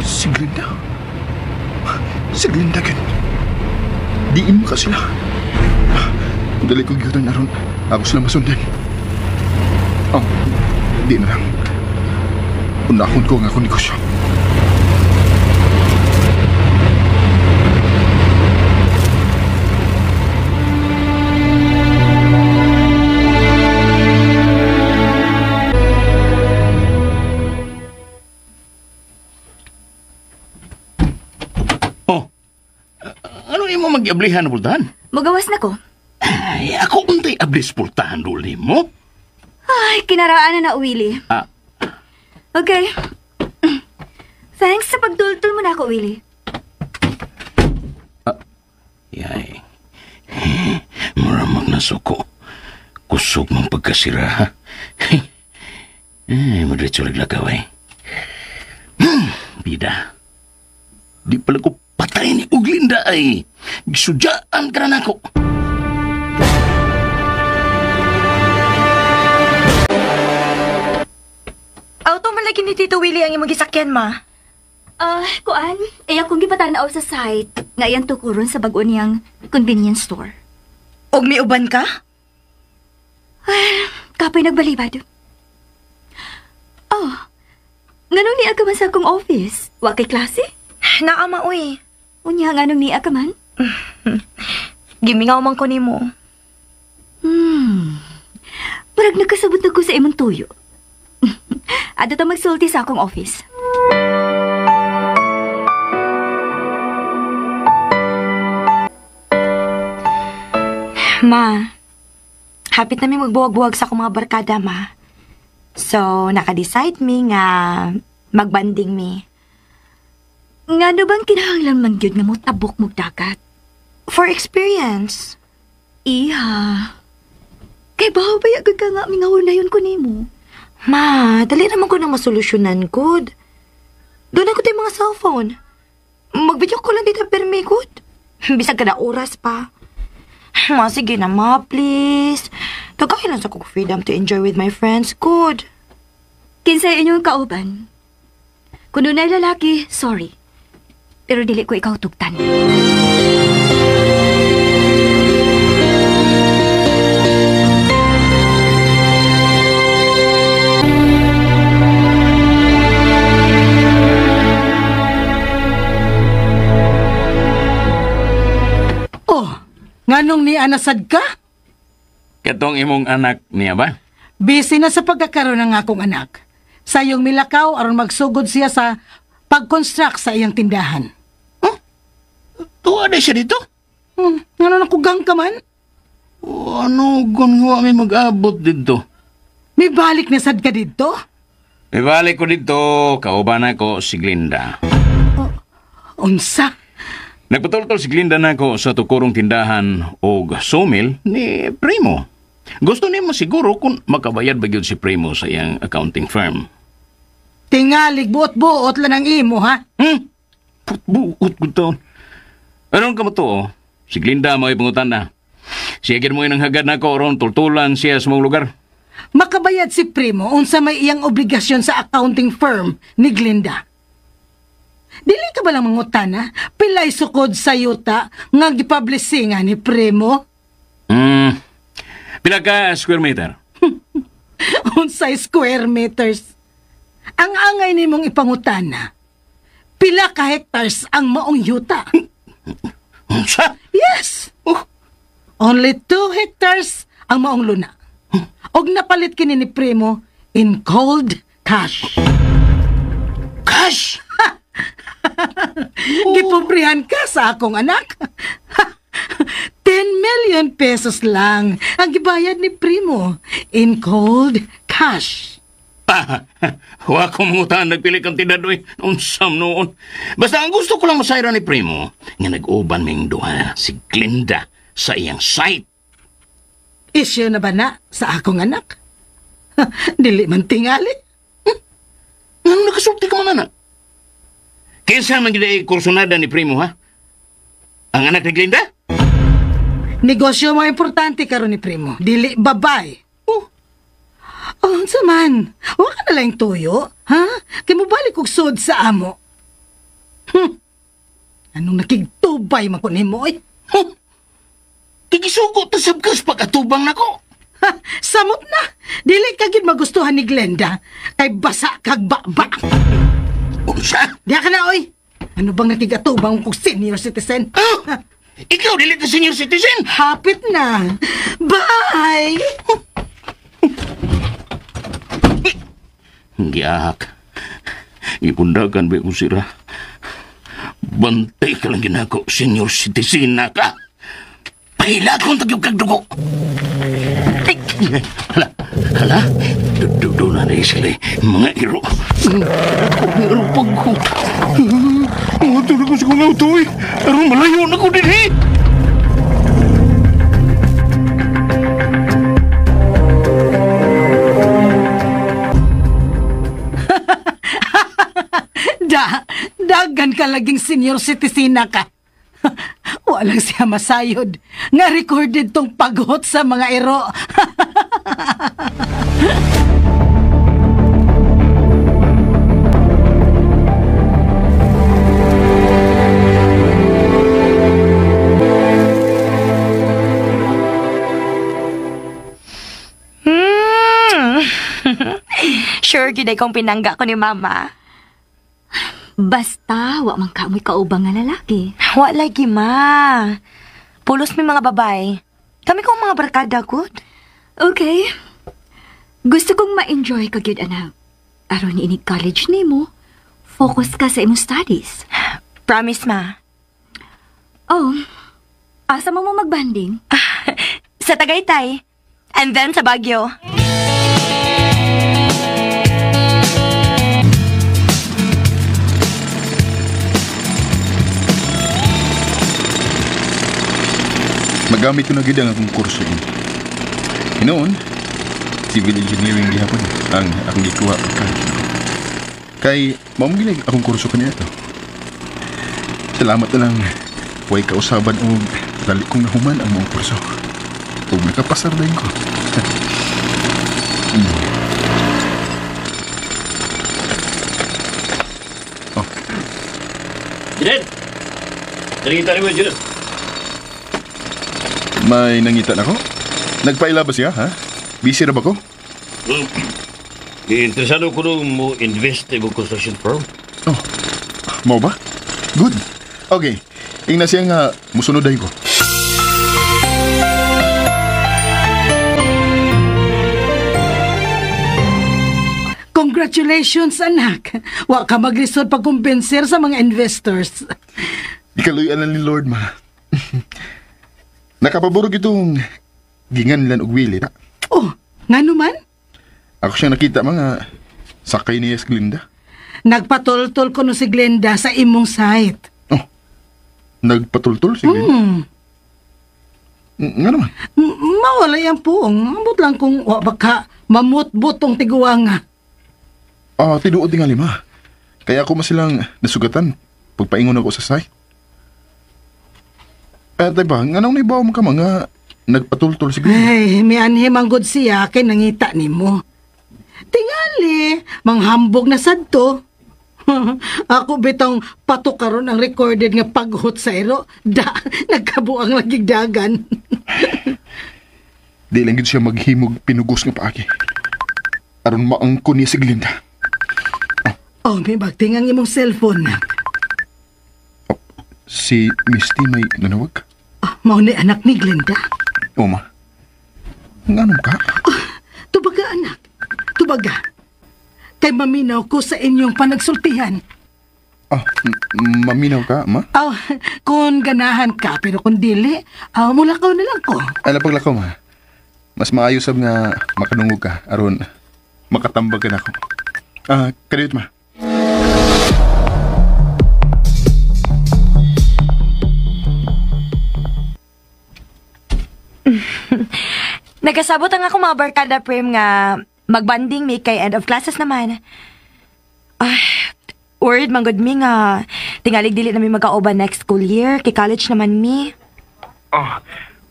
Si Glinda. Si Glinda gud. Diin mo ka sila. Dali ko gyud na ron. Ako sila masundan. Oh, di na lang. Unahon ko ang akong negosyo. giablihan na pultahan? Mugawas na ko. Ay, ako untay ablis pultahan duli mo. Ay, kinaraan na na, Willie. Ah. Okay. Thanks sa pagdultul mo na ako, Willie. Yay. Muramag na suko. Kusog mong pagkasira, ha? Ay, madiretso laglagaw, eh. Bida. Di pala ko patay ni Uglinda, ay. Gisudyaan ka na nako. Auto man lagi ni Tito Willie ang imong gisakyan, ma. Kuan, ay akong gipatanaw sa site nga iyang tukuron sa bag-o niyang convenience store. Og may uban ka? Ay, kapoy nagbalibad. Oh, nganong niya ka man sa akong office? Wa kay klase? Naa, ma, uy. Unya, nganong niya ka man? Gimingaw man ko nimo. Parag nagkasabot na ko sa imong tuyo. Adto ta magsulti sa akong office. Ma, hapit na mi magbuwag-buwag sa akong mga barkada, ma. So, naka-decide mi nga magbanding mi. Ngano bang kinahanglan man gyud nga mo tabok mog dagat? For experience. Iha. Kay bawo ba yagod ka nga mingaw na yun ko nimo? Ma, dali naman ko na masolusyonan, good. Doon ako tayo mga cellphone. Mag-video ko lang dito, permi, good. Bisag kada oras pa. Ma, sige na, ma, please. Tagay lang sa kong freedom to enjoy with my friends, good. Kinsay inyong kauban. Kung dunay lalaki, sorry. Pero dili ko ikaw tugtan. Oh, nganong ni anasad ka? Katong imong anak niya ba? Busy na sa pagkakaroon ng akong anak. Sayong milakaw aron magsugod siya sa pag-construct sa iyang tindahan. Huh? Tuwa na siya dito? Ngano nakugang ka man? O, ano kung nga may mag-abot dito? May balik na sad ka dito? May balik ko dito. Kauban ako si Glinda. Oh, unsa? Nagpatultol si Glinda nako sa tukurong tindahan og sawmill ni Primo. Gusto nimo siguro kung makabayad ba gyud si Primo sa iyang accounting firm. Tingalig buot-buot lang ang imo, ha? Buot-buot ko taon. Anong ka mo to, oh? Si Glinda mo ipangutan na. Siya gid mo inang hagad nako ron tultulan siya sa mong lugar. Makabayad si Primo unsa may iyang obligasyon sa accounting firm ni Glinda. Dili ka ba lang mangutana? Pilay sukod sa yuta nga gipublishingan ni Primo? Pila ka square meter? Unsay square meters? Ang angay nimong ipangutana, pila ka hectares ang maong yuta? Unsa? Yes! Oh. Only 2 hectares ang maong luna. Og napalit kini ni Primo in cold cash. Cash? Gipobrihan ka sa akong anak. 10 million pesos lang ang gibayad ni Primo in cold cash. Wa ko mangutan nagpili kang tindadoy unsam noon. Basta ang gusto ko lang masayra ni Primo nga nag-uban ming duha si Glinda sa iyang site. Issue na ba na sa akong anak? Dili man tingali. Ano nakasulti ka man, anak? Kinsa man gid kursunada ni Primo, ha? Ang anak ni Glinda? Negosyo mo importante karon ni Primo. Dili babay. Oh. Oh, unsa man? Wa ka na lang tuyo, ha? Kay mobalik og sud sa amo. Anong nakigtubay man ko nimo, oy? Huh? Kigisugo ta sabkas pag-atubang nako. Ha, samot na. Dili ka gid magustuhan ni Glenda kay basa kag baba. Unsa? Diha ka na, oy. Ano bang nakigatubang kog senior citizen? Oh, ikaw dili ka senior citizen. Hapit na. Bye. Giahak. Ipundagan ba ko sira. Bantay ka lang ginako, senior citizen na ka. Pahila kong tagyog kag dugo. Ay, hala, hala. Dudo na rin sila mga iro. Iro pag ko. Tulog ko sa kong auto eh. Aron malayo na ko din eh. Dagan ka laging senior citizen na ka. Walang siya masayod. Nga recorded tong paghot sa mga iro. Sure, gyud ay kong pinangga ko ni Mama. Basta, wa man ka mo'y kaubang nga lalaki. Wa lagi, ma. Pulos mi mga babae. Kami kong mga barkada, good. Okay. Gusto kong ma-enjoy ka gyud, anak. Aron inig college nimo, focus ka sa imong studies. Promise, ma. Oh, asa mo mo magbanding? Sa Tagaytay. And then sa Baguio. Magamit ko na gid ang akong kurso ini. Hinoon, civil engineering gihapon ang akong gikuha pagka. Kay mao man gid akong kurso kaniya to. Salamat na lang way kausaban og dali kong nahuman ang maong kurso. Ug nakapasar din ko. Oh. Janet! Nangita ni mo, Janet. May nangita na ko? Nagpaila ba siya, ha? Busy ra ba ko? Interesado ko nung mo invest sa imong construction firm. Oh, mau ba? Good. Okay. Ingna siya nga musunod dayon ko. Congratulations, anak. Wa ka maglisod pagkumbinser sa mga investors. Ikaluyan lang ni Lord, ma. Nakapaburog itong ginganlan og wili. Oh, ngano man? Ako siyang nakita mga sakay niya si Glinda. Nagpatultol ko no si Glenda sa imong site. Oh, nagpatultol si Glenda? Nga naman? Mawala yan puong. Ambot lang kung wa baka mamutbot tong tiguanga. Ah, tinuod nga lima. Kaya ako masilang nasugatan pagpaingon ako sa site. Eh, diba, nga nang naibaw mo ka mga nagpatultol si Glenda? Ay, may anhim ang good siya kay nangita ni mo. Tingali, manghambog na sadto. Ako bitong patukaron ang recorded nga paghot sa iro. Da, nagkabuang lagig dagan. Di lang gid siya maghimog pinugos nga paagi. Aron maangko niya si Glinda. Oh, may bagting ang imong cellphone. Oh, si Misty may nanawag? Oh, mao ni anak ni Glinda. O ma, nganong ka? Oh, tubaga anak, tubaga. Kay maminaw ko sa inyong panagsultihan. Ah, maminaw ka, ma? Oh, kung ganahan ka, pero kung dili, mulakaw na lang ko. Ala paglakaw, ma. Mas maayo sab nga makadungog ka, aron makatambag ka na ako. Ah, kadiyot, ma. Nagkasabot ang ako mga barkada, Prim, nga magbanding mi kay end of classes naman. Ah, worried man gud mi nga tingalig dili na mi magkaoban next school year, kay college naman mi. Oh,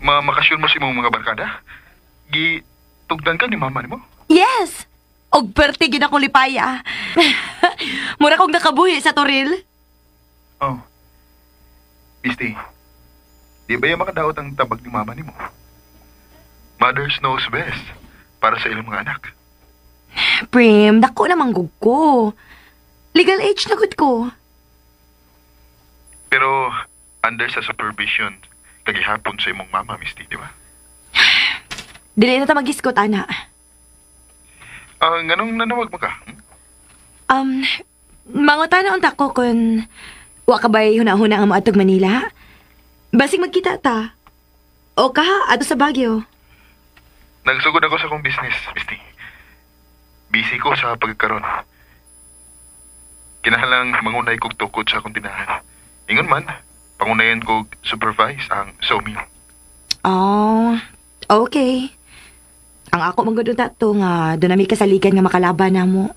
mamakasyon mo si imong mga barkada? Gitugdan ka ni mama nimo? Yes. Og perti gid akong lipaya. Mura kong nakabuhi sa toril. Oh. Misty, di ba yung makadaot ang tabag ni mama nimo? Mothers knows best para sa ilang mga anak. Prim, dako namang gug ko. Legal age na gud ko. Pero under sa supervision, kagihapon sa imong mama, Misty, di ba? Dili na ta mag-iskot, ana. Nganong nanawag mo ka? Mangutana unta ko kung Wa ka ba'y huna-huna ang moadtog Manila? Basig magkita ta. O ka, ato sa Baguio. Nagsugod ako sa akong business, Misty. Busy ko sa pagkaron. Kinahanglang mangunay kog tukod sa akong tinahan. Ingon man, pangunayan kog supervise ang sawmill. Oh, okay. Ang ako man gud unta to nga doon nami kasaligan nga makalaban na mo.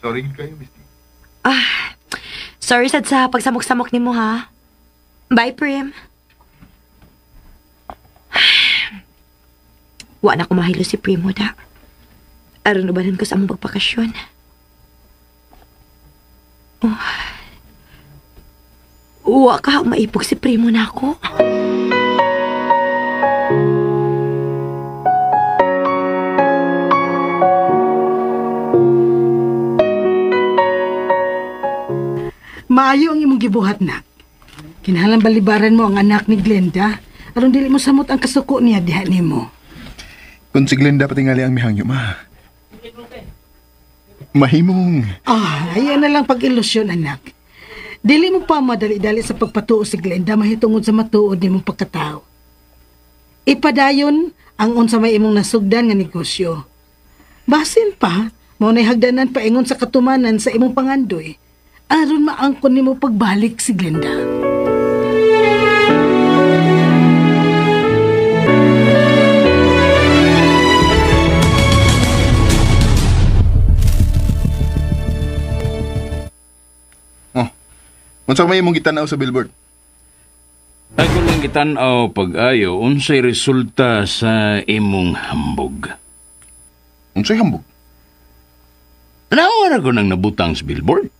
Sorry kayo, Misty. Ah, sorry sad sa pagsamok-samok nimo ha. Bye, Prim. Wa na ko mahilo si Primo da. Aron ubanan ko sa among pagpakasyon. Oh. Wa ka maipog si Primo na ako. Maayo ang imong gibuhat, nak. Kinahanglan balibaran mo ang anak ni Glenda aron dili mo samot ang kasuko niya diha nimo. Kung si Glenda patingali ang mihangyo, ma. Mahimong. Ah, ayan na lang pag-ilusyon, anak. Dili mo pa madali-dali sa pagpatuo si Glenda mahitungod sa matuod nimong pagkatao. Ipadayon ang unsa may imong nasugdan nga negosyo. Basin pa, mao nay hagdanan paingon sa katumanan sa imong pangandoy. Aron maangkon nimo pagbalik si Glenda. Oh. Unsa may imong gitan-aw sa billboard? Ako lang gitan-aw pag-ayo unsay resulta sa imong hambog. Unsay hambog? Tanawa ra ko nang nabutang sa billboard.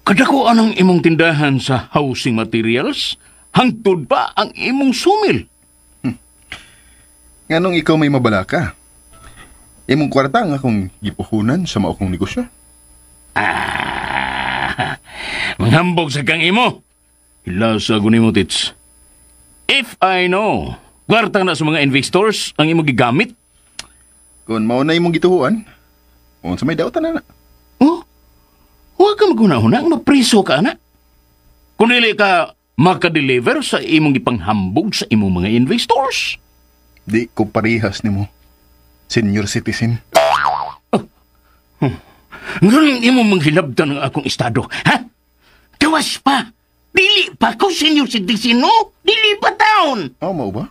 Kadako anang imong tindahan sa housing materials, hangtod pa ang imong sumil. Nganong ikaw may mabala ka? Imong kwarta ang akong gipuhunan sa mao kong negosyo. Ah, manghambog sa kang imo. Hilasa ko nimo, Tits. If I know, kwarta na sa mga investors ang imong gigamit. Kung mao na imong gituhuan, unsa may dautan na na. Oh, huwag ka maghuna-huna, mapriso ka na. Kung dili ka makadeliver sa imong ipanghambog sa imong mga investors. Di ko parehas nimo, senior citizen. Oh. Nganong imo manghilabtan ang akong estado, ha? Gawas pa! Dili pa ko senior citizen, no? Dili pa taon! Oh, mao ba?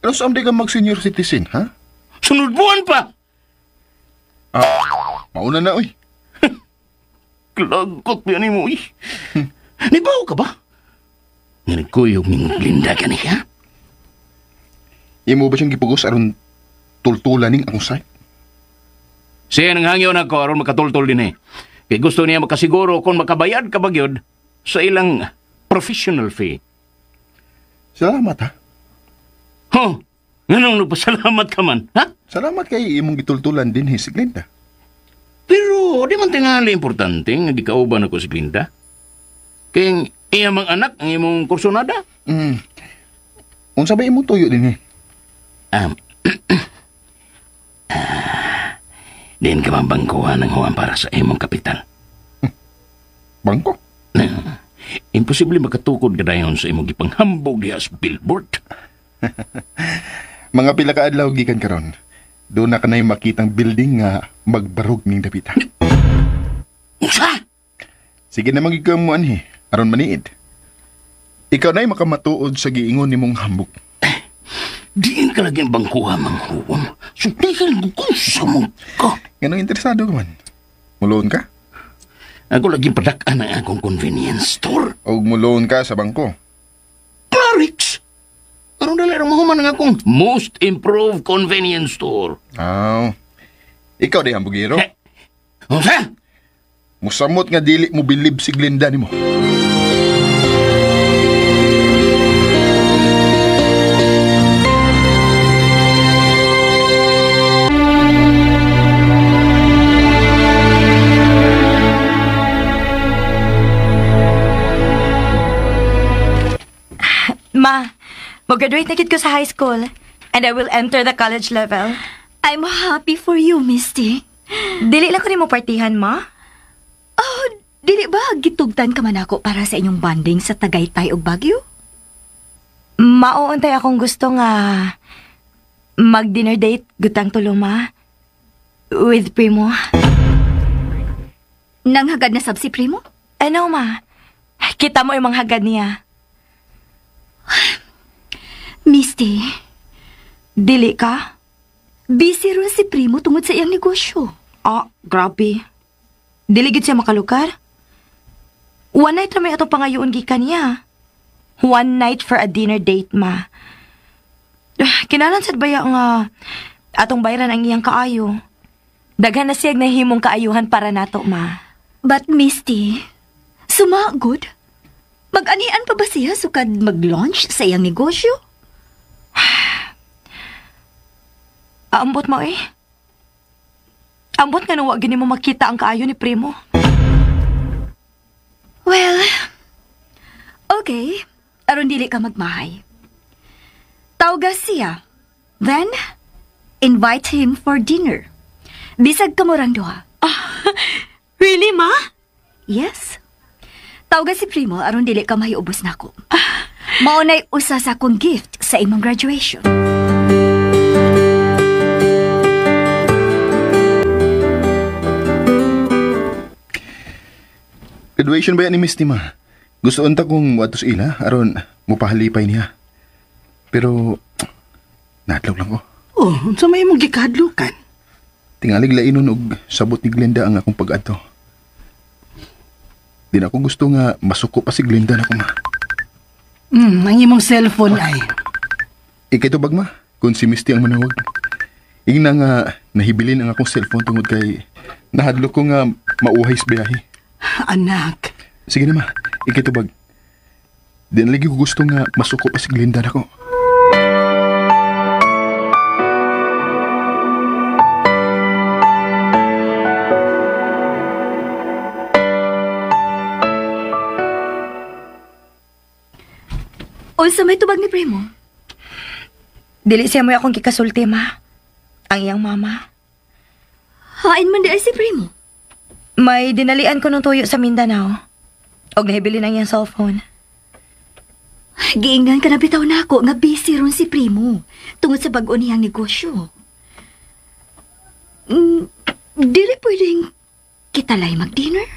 Pero saan di ka mag-senior citizen, ha? Sunod buwan pa! Ah, mauna na, oy. Klagot yan mo, oy. Nibaw ka ba? Nga nagkuyog ni Glinda ka niya? Imo ba siyang gipugos aron tultulan ning akong site? Siya nang hangyo na ko aron makatultol din eh. Kay gusto niya makasiguro kung makabayad ka ba gyud sa ilang professional fee. Salamat, ha? Huh? Nganong nagpasalamat ka man, ha? Salamat kay imong gitultulan din si Glinda. Pero di man tingali importante nga gikauban ako si Glinda. Kay iya mang anak ang imong kursonada. Mm. Unsa ba imong tuyo din eh? Din ka man bangkuhan ng huwan para sa imong kapital. Bangko? Imposible makatukod ka dayon sa imong gipanghambog diha sa billboard. Mga pila ka adlaw gikan karon. Doon na kanay makitang building nga magbarog ning dapita. Unsa? Sige na magiging mo anhi, aron maniid. Ikaw na'y makamatuod sa giingon nimong hambog. Diin ka lagi ang bangkuha, manghuon. Sultihin ko kung sa mong ka. Ganong interesado ka man. Muloon ka? Ako lagi padak-an ang akong convenience store. O muloon ka sa bangko? Clarix! Aron dali ra mahuman ang akong most improved convenience store. Aw. Ikaw di hambugero. Unsa? Musamot nga dili mo bilib si Glinda nimo. Ma, mag-graduate na kid ko sa high school. And I will enter the college level. I'm happy for you, Misty. Dili lang ko nimo partihan, ma. Oh, Dili ba gitugtan ka man ako para sa inyong bonding sa Tagaytay ug Baguio? Mauuntay akong gusto nga mag-dinner date gutang tulo, ma. With Primo. Nanghagad na sab si Primo? Ano, ma? Kita mo yung mga hagad niya. Misty. Dili ka? Busy ron si Primo tungod sa iyang negosyo. Ah, grabe. Dili gid siya makalukar. One night ra may atong pangayoon gikan niya. One night for a dinner date, ma. Kinalan sad baya nga atong bayran ang iyang kaayo. Daghan na siyag nahimong kaayuhan para nato, ma. But Misty, sumagod. Mag-anian pa ba siya sukad mag-launch sa iyang negosyo? Ambot mo eh. Ambot nga nung wag gini mo makita ang kaayo ni Primo. Well, okay. Aron dili ka magmahay. Tawga siya. Then, invite him for dinner. Bisag ka mo rang duha. Really, ma? Yes. Tawga si Primo aron dili ka mahiubos nako. Maunay usa sa akong gift sa imong graduation. Graduation ba yan ni Misty, ma? Gusto unta kong muadto sa ila aron mupahalipay niya. Pero naadlaw lang ko. Oh, unsa may imong gikahadlukan? Tingalig lainon og sabot ni Glenda ang akong pag-adto. Di na ako gusto nga masuko pa si Glenda na ko, ma. Ang imong cellphone ay. Ikay tubag, ma, kung si Misty ang manawag. Ingna nga nahibilin ang akong cellphone tungod kay nahadlok ko nga mauhay sa biyahe. Anak. Sige na, ma. Ikay tubag. Di na lagi ko gusto nga masuko pa si Glenda na ko. Unsa may tubag ni Primo? Dili siya mo akong gikasulti, ma. Ang iyang mama. Hain man di ay si Primo. May dinalian ko nung tuyo sa Mindanao. Og nahibilin ang iyang cellphone. Giingnan ka na bitaw na ako nga busy ron si Primo tungod sa bag-o niyang negosyo. Dili pwedeng kitalay mag-dinner?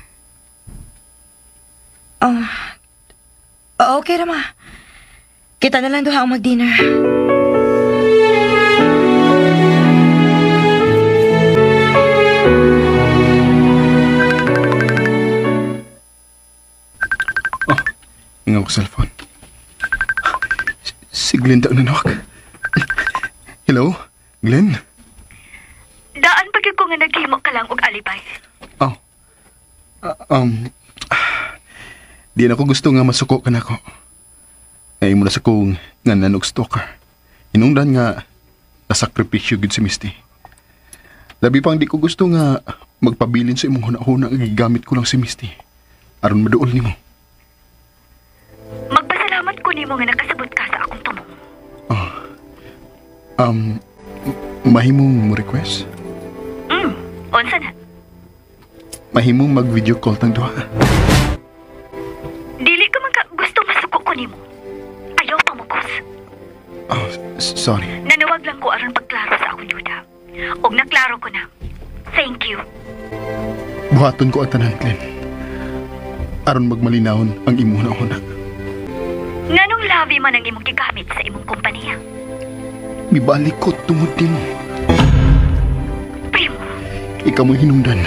Okay ra, ma. Kita na lang duha ang mag-dinner. Oh, ingaw ko cellphone. Si Glenda ang nanawag. Hello, Glenn? Daan pa gyud ko nga naghimo ka lang og alibay. Oh. Di na ko gusto nga masuko ka na ko. Ngayon mo na sa kong nga nanog stalker. Inungdan nga nasakripisyo gud si Misty. Labi pang di ko gusto nga magpabilin sa imong huna-huna nga gigamit ko lang si Misty. Aron maduol nimo. Magpasalamat ko nimo nga nakasabot ka sa akong tumong. Oh. Mahimong mo request? Unsa na? Mahimong mag-video call tang duha. Dili ka man ka gusto masuko ko nimo. Ayaw pamukos. Oh, sorry. Nanawag lang ko aron pagklaro sa akong duda. Og naklaro ko na. Thank you. Buhaton ko ang tanan, Glenn. Aron magmalinahon ang imong huna-huna. Nganong labi man ang imong gigamit sa imong kompanya? Mibalik ko tungod nimo. Primo. Ikaw mo'y hinungdan.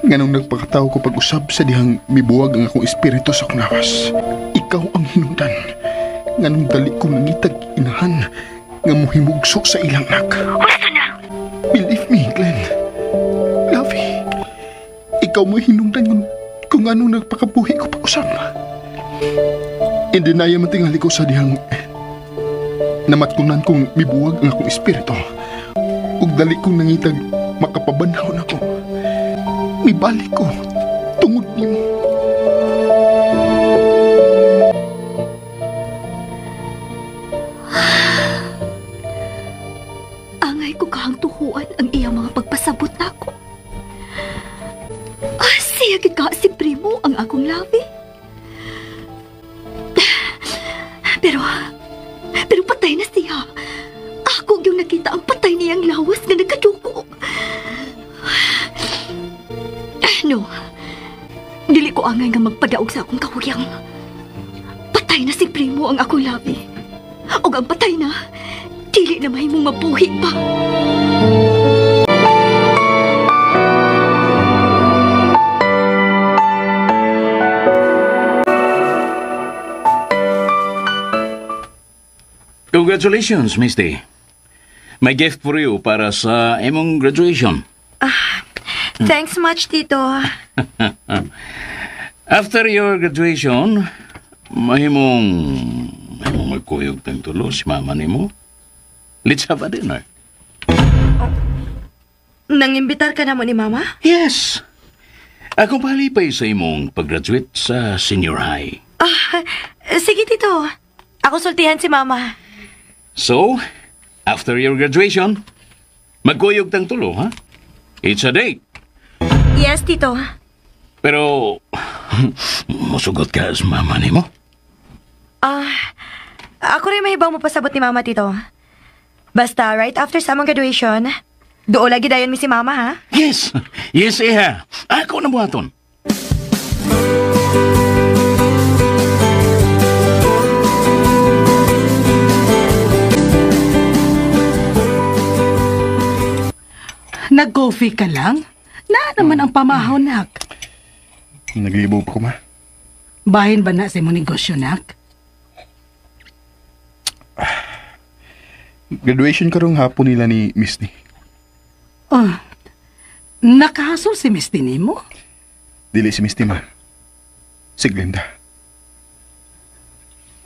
Nganong nagpakataw ko pag-usab sa dihang mibuwag ang akong espiritu sa akong lawas. Ikaw ang hinungdan. Nganong dali ko nangitag inahan nga muhimugso sa ilang anak. Gusto na! Believe me, Glenn. Lovey, ikaw mo'y hinungdan kung anong nagpakabuhi ko pag-usab. Hindi na yaman tingali ko sa dihang namatkunan kong mibuwag ang akong espiritu. Ug dali kong nangitag makapabanhaw na ko. Mibalik ko tungod nimo. Angay ko kahang tuhuan ang iyang mga pagpasabot nako. Siya gid ka si Primo No. Dili ko angay nga magpadaog sa akong kahuyang. Patay na si Primo ang akong labi. Og ang patay na, dili na mahimong mabuhi pa. Congratulations, Misty. May gift for you para sa imong graduation. Thanks much, Tito. After your graduation, mahimong magkuyog tang tulo si mama nimo. Let's have a dinner. Oh, nangimbitar ka na mo ni mama? Yes. Akong palipay sa imong pag-graduate sa senior high. Sige, Tito. Ako sultihan si mama. So, after your graduation, magkuyog tang tulo, ha? It's a date. Yes, Tito. Pero, musugot ka sa mama nimo? Ako rin mahibang mapasabot ni mama, Tito. Basta, right after sa among graduation, doon lagi dayon mi si mama, ha? Yes! Yes, iha. Ako na buhaton. Nag-coffee ka lang? Naa naman ang pamahaw, nak. Naglibo pa ko, ma. Bahin ba na sa imong negosyo, nak? Graduation karong hapon nila ni Misty. Oh, nakahasol si Misty nimo? Dili si Misty, ma. Si Glenda.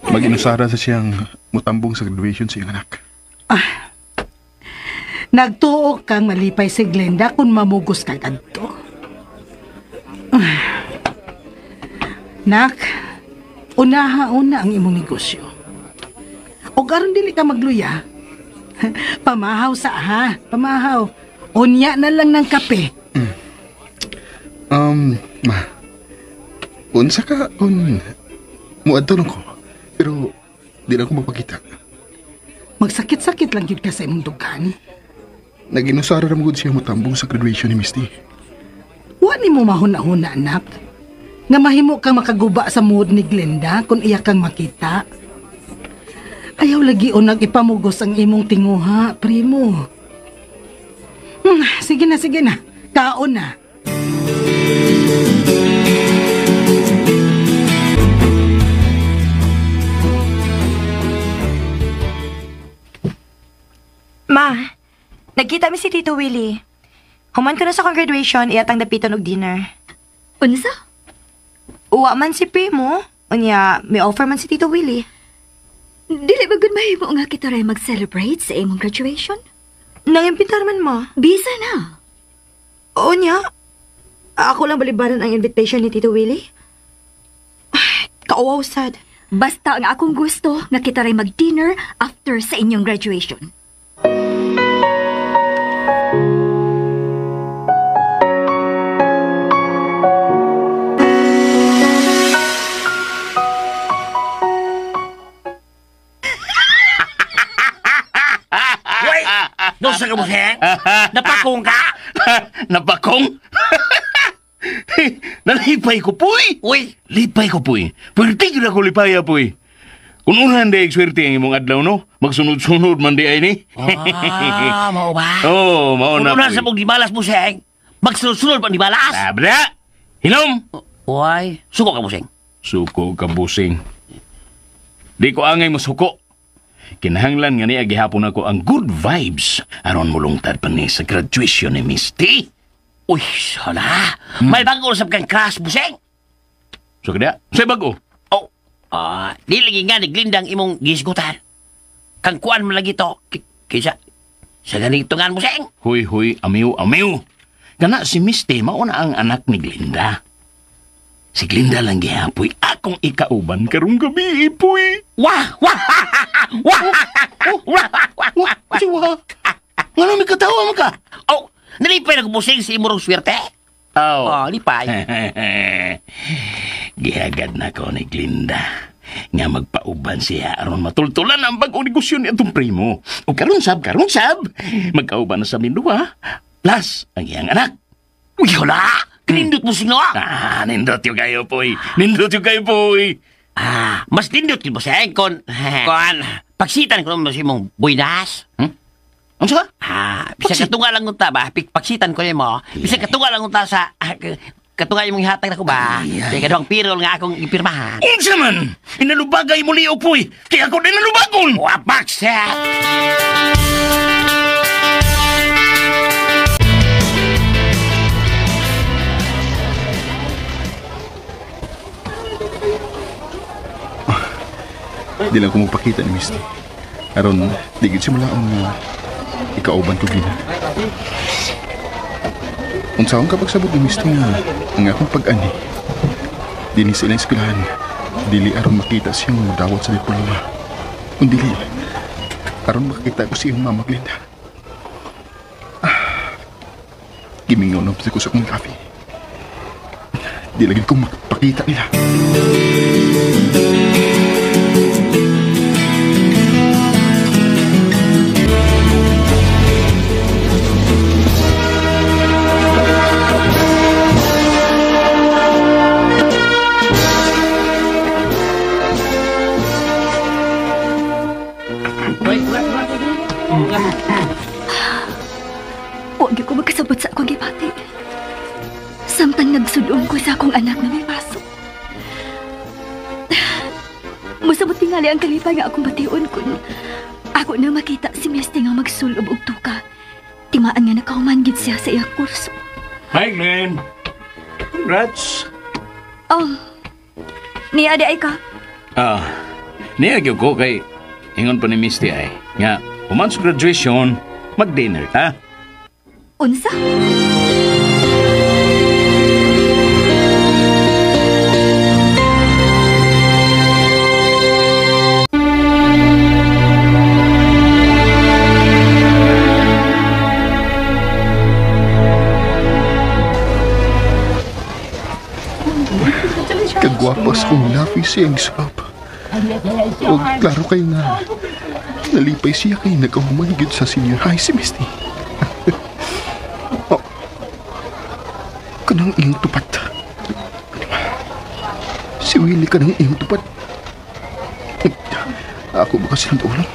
Mag-inusara sa siyang mutambong sa graduation sa iyang anak. Nagtuo kang malipay si Glenda kung mamugos ka kadto. Nak, unaha-una ang imong negosyo. O karon dili ka magluya. Pamahaw sa ha, pamahaw. Unya na lang ng kape. Ma, unsa ka kung muadto lang ko, pero di lang ko magpakita. Magsakit-sakit lang yun ka sa imong dughan. Naginusara ra magud siya motambong sa graduation ni Misty. Wa nimo mahuna-huna, anak. Nga mahimo kang makaguba sa mood ni Glenda kung iya kang makita. Ayaw lagi unang ipamugos ang imong tinguha, primo. Sige na, sige na. Kaon na. Ma, nagkita mi si Tito Willie. Human ko na sa graduation, iyatang dapitan og dinner. Unsa? Uwa man si Primo. Unya, may offer man si Tito Willie. Dili ba gud mahimo nga kita ray mag-celebrate sa imong graduation? Nangimpitar man mo. Bisa na. Unya, ako lang balibaran ang invitation ni Tito Willie. Ay, kauwaw sad. Basta ang akong gusto nga kita ray mag-dinner after sa inyong graduation. Dosa ka mo, Heng? Napakong ka? Napakong? Nalipay ko, puy! Uy! Lipay ko, puy. Pwerte yun ako lipaya, puy. Kung unahan di swerte ang imong adlaw, no? Magsunod-sunod man di ay ni. Mao ba? Oo, mao na, Kung unahan puy. sa mong dibalas mo, Seng, magsunod-sunod pa dibalas? Abra! Hinom! Uy, suko ka mo, Seng. Suko ka, busing. Di ko angay mo suko. Kinahanglan nga niya gihapon ako ang good vibes aron mulungtad pa ni sa graduation ni Misty. Uy, hala. May bago usap kang crush, buseng. So kada, say bago. Oh, di lagi nga ni Glinda ang imong gisgutan. Kang kuan man lagi to. Kisa, sa ganito nga, buseng. Huy, huy, amiw, amiw. Kana si Misty, mauna ang anak ni Glinda. Si Glinda lang gihapoy akong ikauban karong gabi, ipoy. Wah! Wah! Wah! Wah! Wah! Wah! Kasi wah! Nga nang katawa mo ka? Oh, nalipay na busing si imong swerte. Oh. Oh, lipay. Gihagad na ko ni Glinda nga magpauban siya aron matultulan ang bag-ong negosyo ni atong primo. O karon sab, magkauban na sa minduha. Plus ang iyang anak. Uy, hala! Kinindot mo sino? Ah, nindot yung kayo, poy. Nindot yung kayo, poy. Ah, mas nindot yun, buseng. Kon, pagsitan ko naman sa imong buinas. Ano sa? Ah, bisa katunga lang unta ba? Pagsitan ko nimo. Bisa katunga lang unta sa katunga imong ihatag nako ba? Kay kaduhang pirol nga akong ipirmahan. Unsa man? Inalubagay mo liyo, poy. Kaya ako din nalubagon. Wapak siya. Di lang ko magpakita ni Misty. Aron, di gid siya mulaon nga ikauban ko gina. Unsaon ka pagsabot ni Misty nga ang akong pag-ani. Dini sa ilang eskwelahan, dili aron makita siyang mudawat sa diploma. Undili, aron makakita ko siyang mama Glenda. Gimingaw na ko sa akong coffee. Di lagi kong makapakita nila. Huwag ko magkasabot sa akong gibati. Samtang nagsudong ko sa akong anak na may pasok. Musabot tingali ang kalipay nga akong bation kun ako na makita si Misty nga magsulob og tuka. Timaan nga nakahuman gid siya sa iyang kurso. Hi, Glenn. Congrats. Oh, niya di ay ka? Ah, niya gyud ko kay ingon pa ni Misty ay nga human sa graduation, mag-dinner ka. Unsa? Kagwapas kong lapi siyang sulop. O klaro kayo nga, nalipay siya kay nagkahuman gyud sa senior high si Misty. Oh, kanang iyong tupat. Si Willie kanang iyong tupat. Ako ba kasi ng ulong?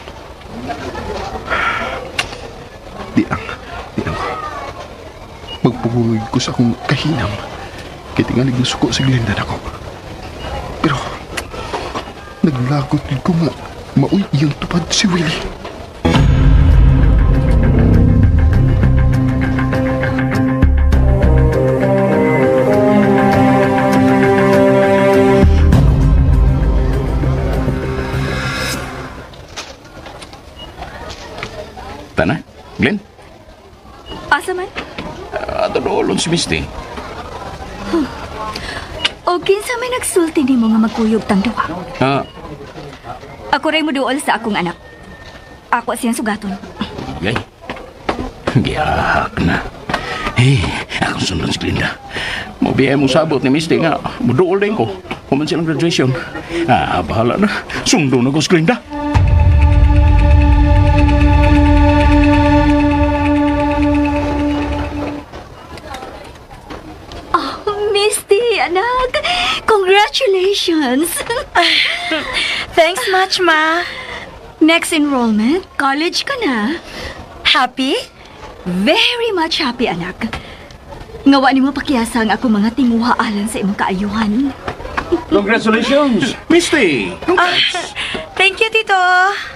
Di lang ko. Magpuguloy ko sa akong kahinam. Kaya tingalig na suko sa Glenda na ko. Pero, naglagot din ko nga maoy iyang tupad si Willie. Tana, Glenn? Asa man? Ato doolon si Misty. O kinsa may nagsulti nimo nga magkuyog tang duha? Ah. Ako ray moduol sa akong anak. Ako siyang sugaton. Gay. Gihak na. Hey, akong sundan si Glinda. Mabiyay mo sabot ni Misty nga moduol din ko. Human silang graduation. Ah, bahala na. Sundo na ko si Glinda. Misty, anak! Congratulations! Thanks much, Ma. Next enrollment, college ka na. Happy? Very much happy, anak. Ngawa ni mo pakiasa ang ako mga tinguha alang sa imong kaayuhan. Congratulations, Misty! Congrats! Thank you, Tito.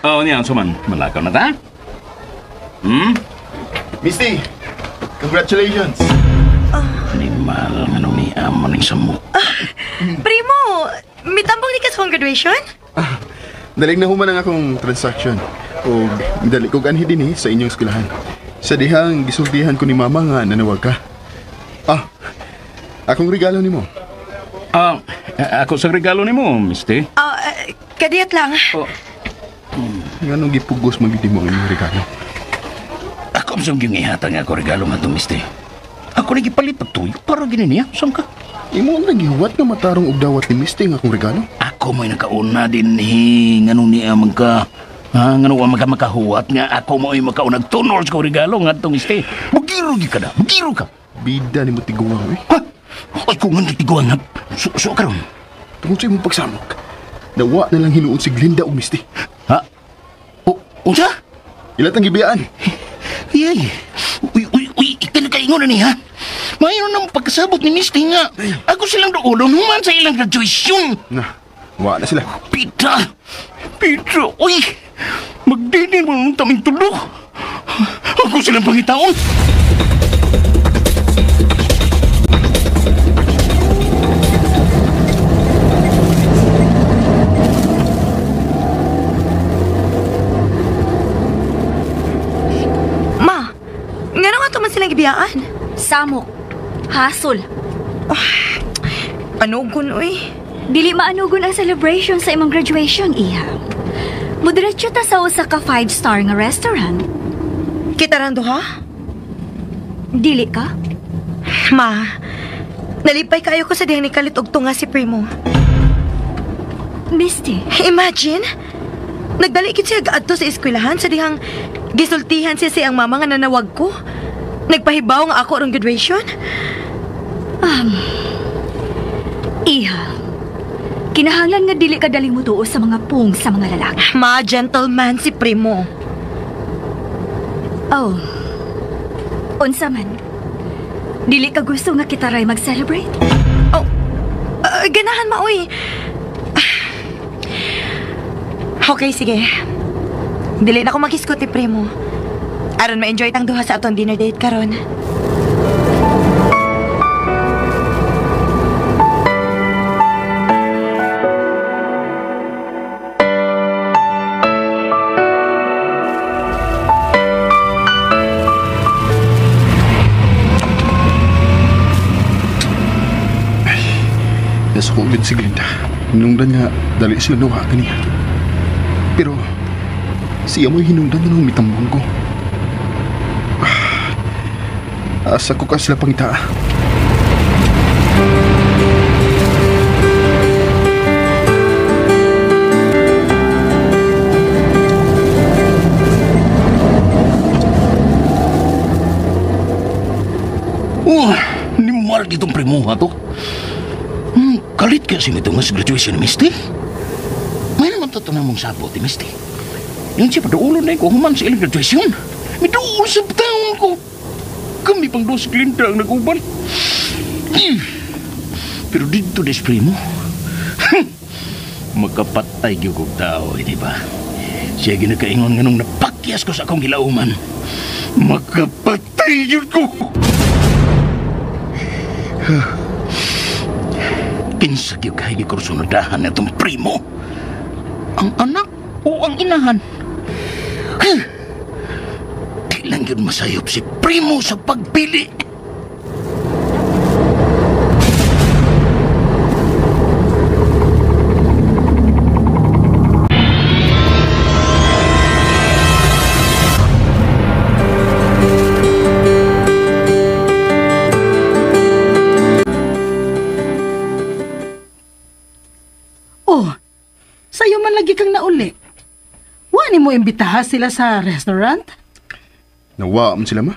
Oh, niyan, suman. Malakaw na ta? Hmm? Misty, congratulations! Animal, nga nung ni amo ning samok. Primo, mitambong ni ka sa graduation? Dalig na human ang akong transaction. O dali ko ganhi din sa inyong eskwelahan. Sa dihang gisultihan ko ni mama nga nanawag ka. Ah, akong regalo nimo. Ah, ako sa regalo nimo, Misty. Kadiyot lang. Oh. Nganong gipugos man gid nimo ang imong regalo? Ako ang siyang gihatag nga ako regalo nga to, Misty. Ako na gipalit pagtuyo para gini niya. Saan ka? Imo ang nagihuwat nga matarong og dawat ni Misty nga akong regalo? Ako mo'y nakauna din hi. Nganong niya magka... Ha, nganong magka makahuwat nga ako mo'y makaunag tunol sa regalo nga itong Misty. Mugiro gi ka na. Mugiro ka. Bida ni mo tiguang eh. Ha? Ay, kung ano tiguan nga, so karon. Tungod sa imong pagsamok, nawa na lang hinuon si Glinda og Misty. Ha? O, unsa? Ilatang gibiyaan. Yay! Uy, uy, uy, ikinakaingon na niya. Mayroon ng pagkasabot ni Misty nga. Ako silang duulon, human sa ilang graduation. Na, wa na sila. Pita! Pita! Uy! Magdinin mo ng taming tulo. Ako silang pangitaon. Ma, ngano nga to man silang gibiyaan? Samok. Hasol. Anugon, uy. Dili maanugon ang celebration sa imong graduation, iha. Mudiretso ta sa usa ka 5-star nga restaurant. Kita rang duha? Dili ka? Ma, nalipay kayo ko sa dihang nikalit og tunga si Primo. Misty. Imagine, nagdali gid siya gaadto sa eskwelahan sa dihang gisultihan siya sa iyang mama nga nanawag ko. Nagpahibaw nga ako rong graduation. Iha, kinahanglan nga dili ka daling mutuo sa mga pung sa mga lalaki. Ma, gentleman si Primo. Oh, unsa man? Dili ka gusto nga kita ray mag-celebrate? Oh, ganahan ma, uy. Okay, sige. Dili na ko mag-iskot ni Primo. Aron ma-enjoy tang duha sa atong dinner date karon. Nasuko gid si Glinda. Hinungdan nga dali sila nawa kaniya. Pero siya mo'y hinungdan nga nung mitambong ko. Asa ko ka sila pangita. Oh, ni Mark itong primuha to. Kalit kasi nito nga sa graduation ni Misty. May naman totoo na mong sabot ni Misty. Yun siya, paduulon na ko human sa ilang graduation. May duol sa taon ko. Kami pang dos Glinda ang nag-uban. Pero dito des primo, makapatay gyud kog tao, eh, di ba? Siya ginakaingon nga nung napakyas ko sa akong gilauman. Makapatay gyud ko! Kinsa gyud kay gikursunadahan na itong primo? Ang anak o ang inahan? Di lang yun masayop si primo sa pagpili. Oh, sa'yo man lagi kang nauli. Wa ni mo imbitaha sila sa restaurant? Nawa man sila ma.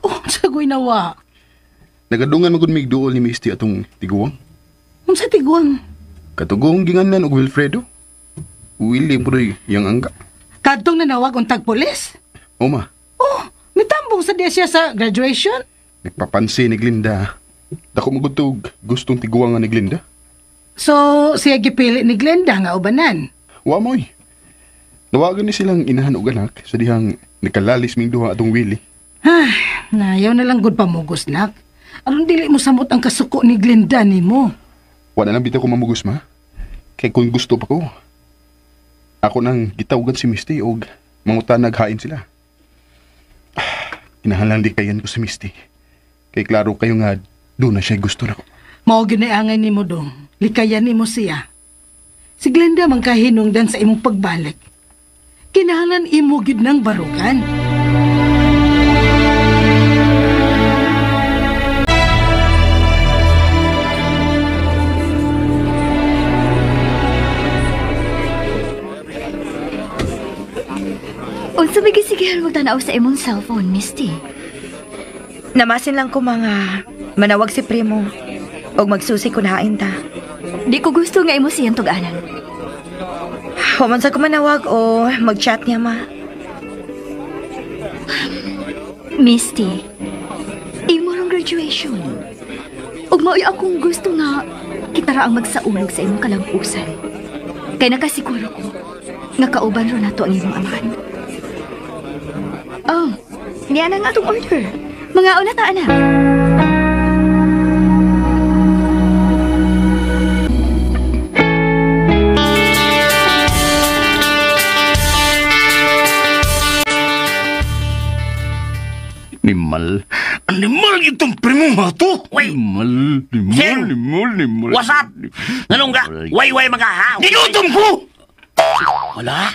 Oh, sagoy nawa. Nagadungan magud mig duol ni Misty atong tiguang. Unsa tiguang? Katugong ginganan og Wilfredo. Willie mo yang angga. Kadtong nanawag untag pulis? O ma, Oh, mitambong sa diya siya sa graduation? nagpapansin ni Glinda. Dako mo gud gustong tiguang nga ni Glinda. So, siya gipili ni Glenda nga ubanan. Wa moy. Nawagan ni silang inahan og anak sa dihang nakalalis ming duha atong Willie. Ay, nayaw na lang gud pamugos nak. Aron dili mo samot ang kasuko ni Glenda nimo. Wa na lang bitaw ko mamugos ma. Kay kung gusto pa ko. Ako nang gitawagan si Misty og mangutan naghain sila. Kinahanglan di kayan ko si Misty. Kay klaro kayo nga doon na siya gusto nako. Mao gyud angay nimo dong. Likayan nimo siya. Si Glenda man kahinungdan sa imong pagbalik. Kinahanglan imo gyud nang barugan. Unsa may gisigihan mo tanaw sa imong cellphone, Misty? Namasin lang ko mga manawag si Primo. Og magsusi ko nahain ta. Di ko gusto nga imo siyang tug-anan. Human sa kumanawag o mag-chat niya, ma. Misty, imo rong graduation. Ug mao'y akong gusto nga kita ra ang magsaulog sa imong kalampusan. Kay nakasiguro ko nga kauban ro nato ang imong amahan. Oh, niya na nga atong order. Mga una ta, anak. Nimal. Animal itong primo ha to. Nimal, nimal, nimal, nimal. What's up? Nanong ka? Way-way mga ha? Ginutom ko! Wala.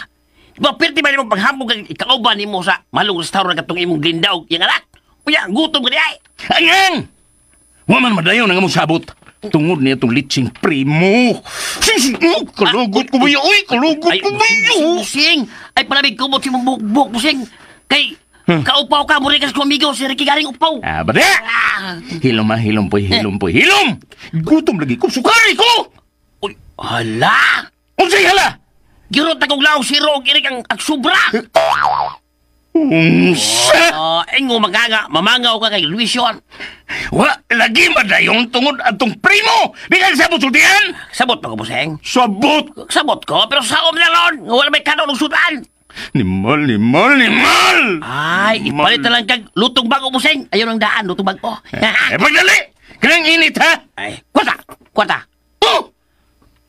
Diba, pirti ba nimong paghambog ang ikauban nimo sa malong restaurant katong imong glinda o yung anak? Uya, gutom ka di ay. Angang! Waman madayon ang among sabot. Tungod niya itong litsing primo. Kalugot ko ba yun? Uy, kalugot ko ba yun? Busing! Ay, palamig kumot si mong buhok, busing. Kay, kaupaw ka, muli ka sa amigo, si Ricky Garing upaw. Ah, ba Hilom ha, hilom po, hilom po, hilom! Gutom lagi ko, sukari ko! Uy, hala! Unsay hala? Girot na kong law, siro, irik ang sobra! Unsa? Ingo maganga, mamangaw ka kay Luis yun. Wa, lagi madayon tungod atong primo! Di ka sabot sultihan? Sabot pa ko, buseng? Sabot! Sabot ko, pero saom na ron! Wala may kanon ng sudan! Nimal, nimal, nimal! Ay, ipalit na lang kag lutong bago, buseng. Ayaw ng daan, lutong bago. Eh, pagdali! Kanang init, ha? Ay, kwarta! Kwarta! Oh!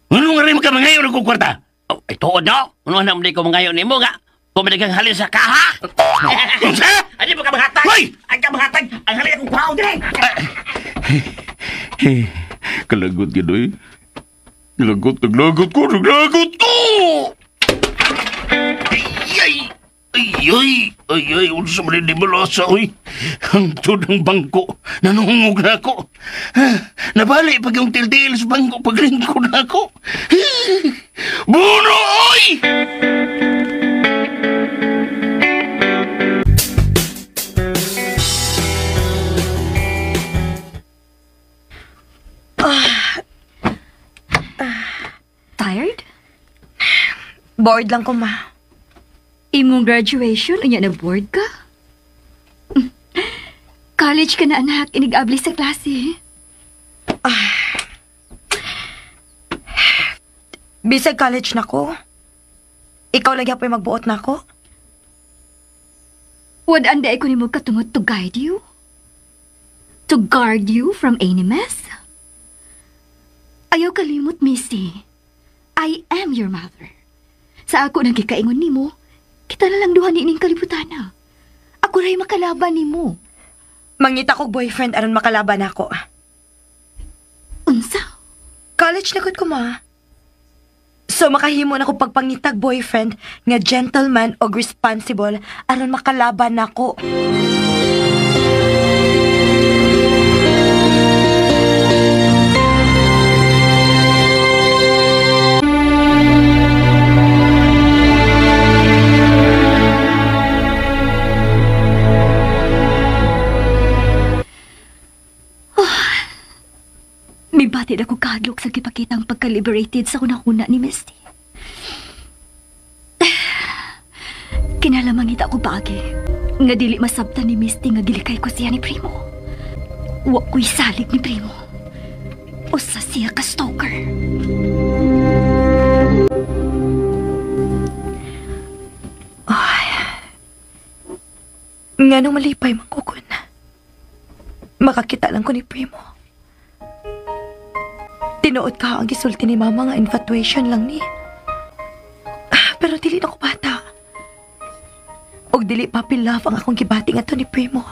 Ano nga rin ka mangayon akong kwarta? Oh, ay, tuod no? Ano nga naman ko mangayon ni mo nga? Pumilig ang halin sa kaha! Unsa? Ay, di mo ka maghatag! Hoy! Ay, ka maghatag! Ang halin akong kwaon din! Kalagot yun, oy. Kalagot, naglagot ko, naglagot ko! Ay, ay, ay, ay, ay, unsa man ni balasa, oy. Hangtod ang bangko, nanuhungog na ako. Nabali pag yung tildil sa bangko, paglingko na ako. Buno, oy! Tired? Bored lang ko, ma. Imong graduation, unya na bored ka? College ka na, anak. Inig-abli sa klase. Bisag college na ko. Ikaw lang yapoy magbuot na ako. Wad anday ko nimo katungod to guide you? To guard you from any mess? Ayaw kalimot, Missy. I am your mother. Sa ako nagkikaingon nimo, kita na lang duha niining kalibutan na. Ako ra'y makalaban nimo. Mangita kog boyfriend aron makalaban ako. Unsa? College na gud ko, ma. So makahimo na ko pagpangitag boyfriend nga gentleman og responsible aron makalaban nako. Mibati na ko kahadlok sa gipakitang pagka-liberated sa kunakuna ni Misty. Kinalamangita ko paagi. Nga dili masabtan ni Misty nga gilikay ko siya ni Primo. Wa ko'y salig ni Primo. Usa siya ka stalker. Ay. Nga nung malipay mangkukon. Makakita lang ko ni Primo. Tinuod ka ang gisulti ni Mama nga infatuation lang ni. Pero dili na ko bata. Og dili puppy love ang akong gibati nga to ni Primo.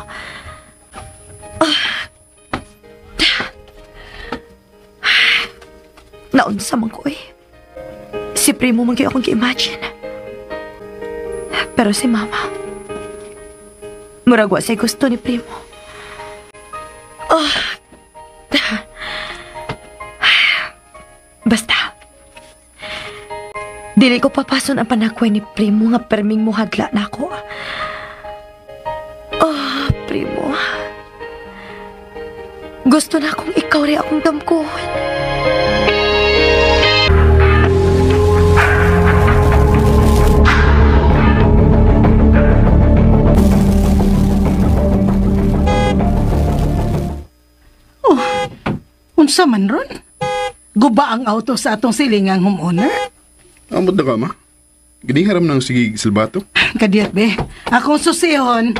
Naunsa man ko eh. Si Primo man gyud akong gi-imagine. Pero si Mama, murag wa say gusto ni Primo. Basta, dili ko papason ang panakway ni Primo nga perming muhadla na ako. Oh, Primo. Gusto na akong ikaw rin akong damkuhon. Oh, unsa man ron? Guba ang auto sa atong silingang homeowner? Amot na ka, ma. Giniharam ng sige silbato. Kadiyot, be. Akong susihon.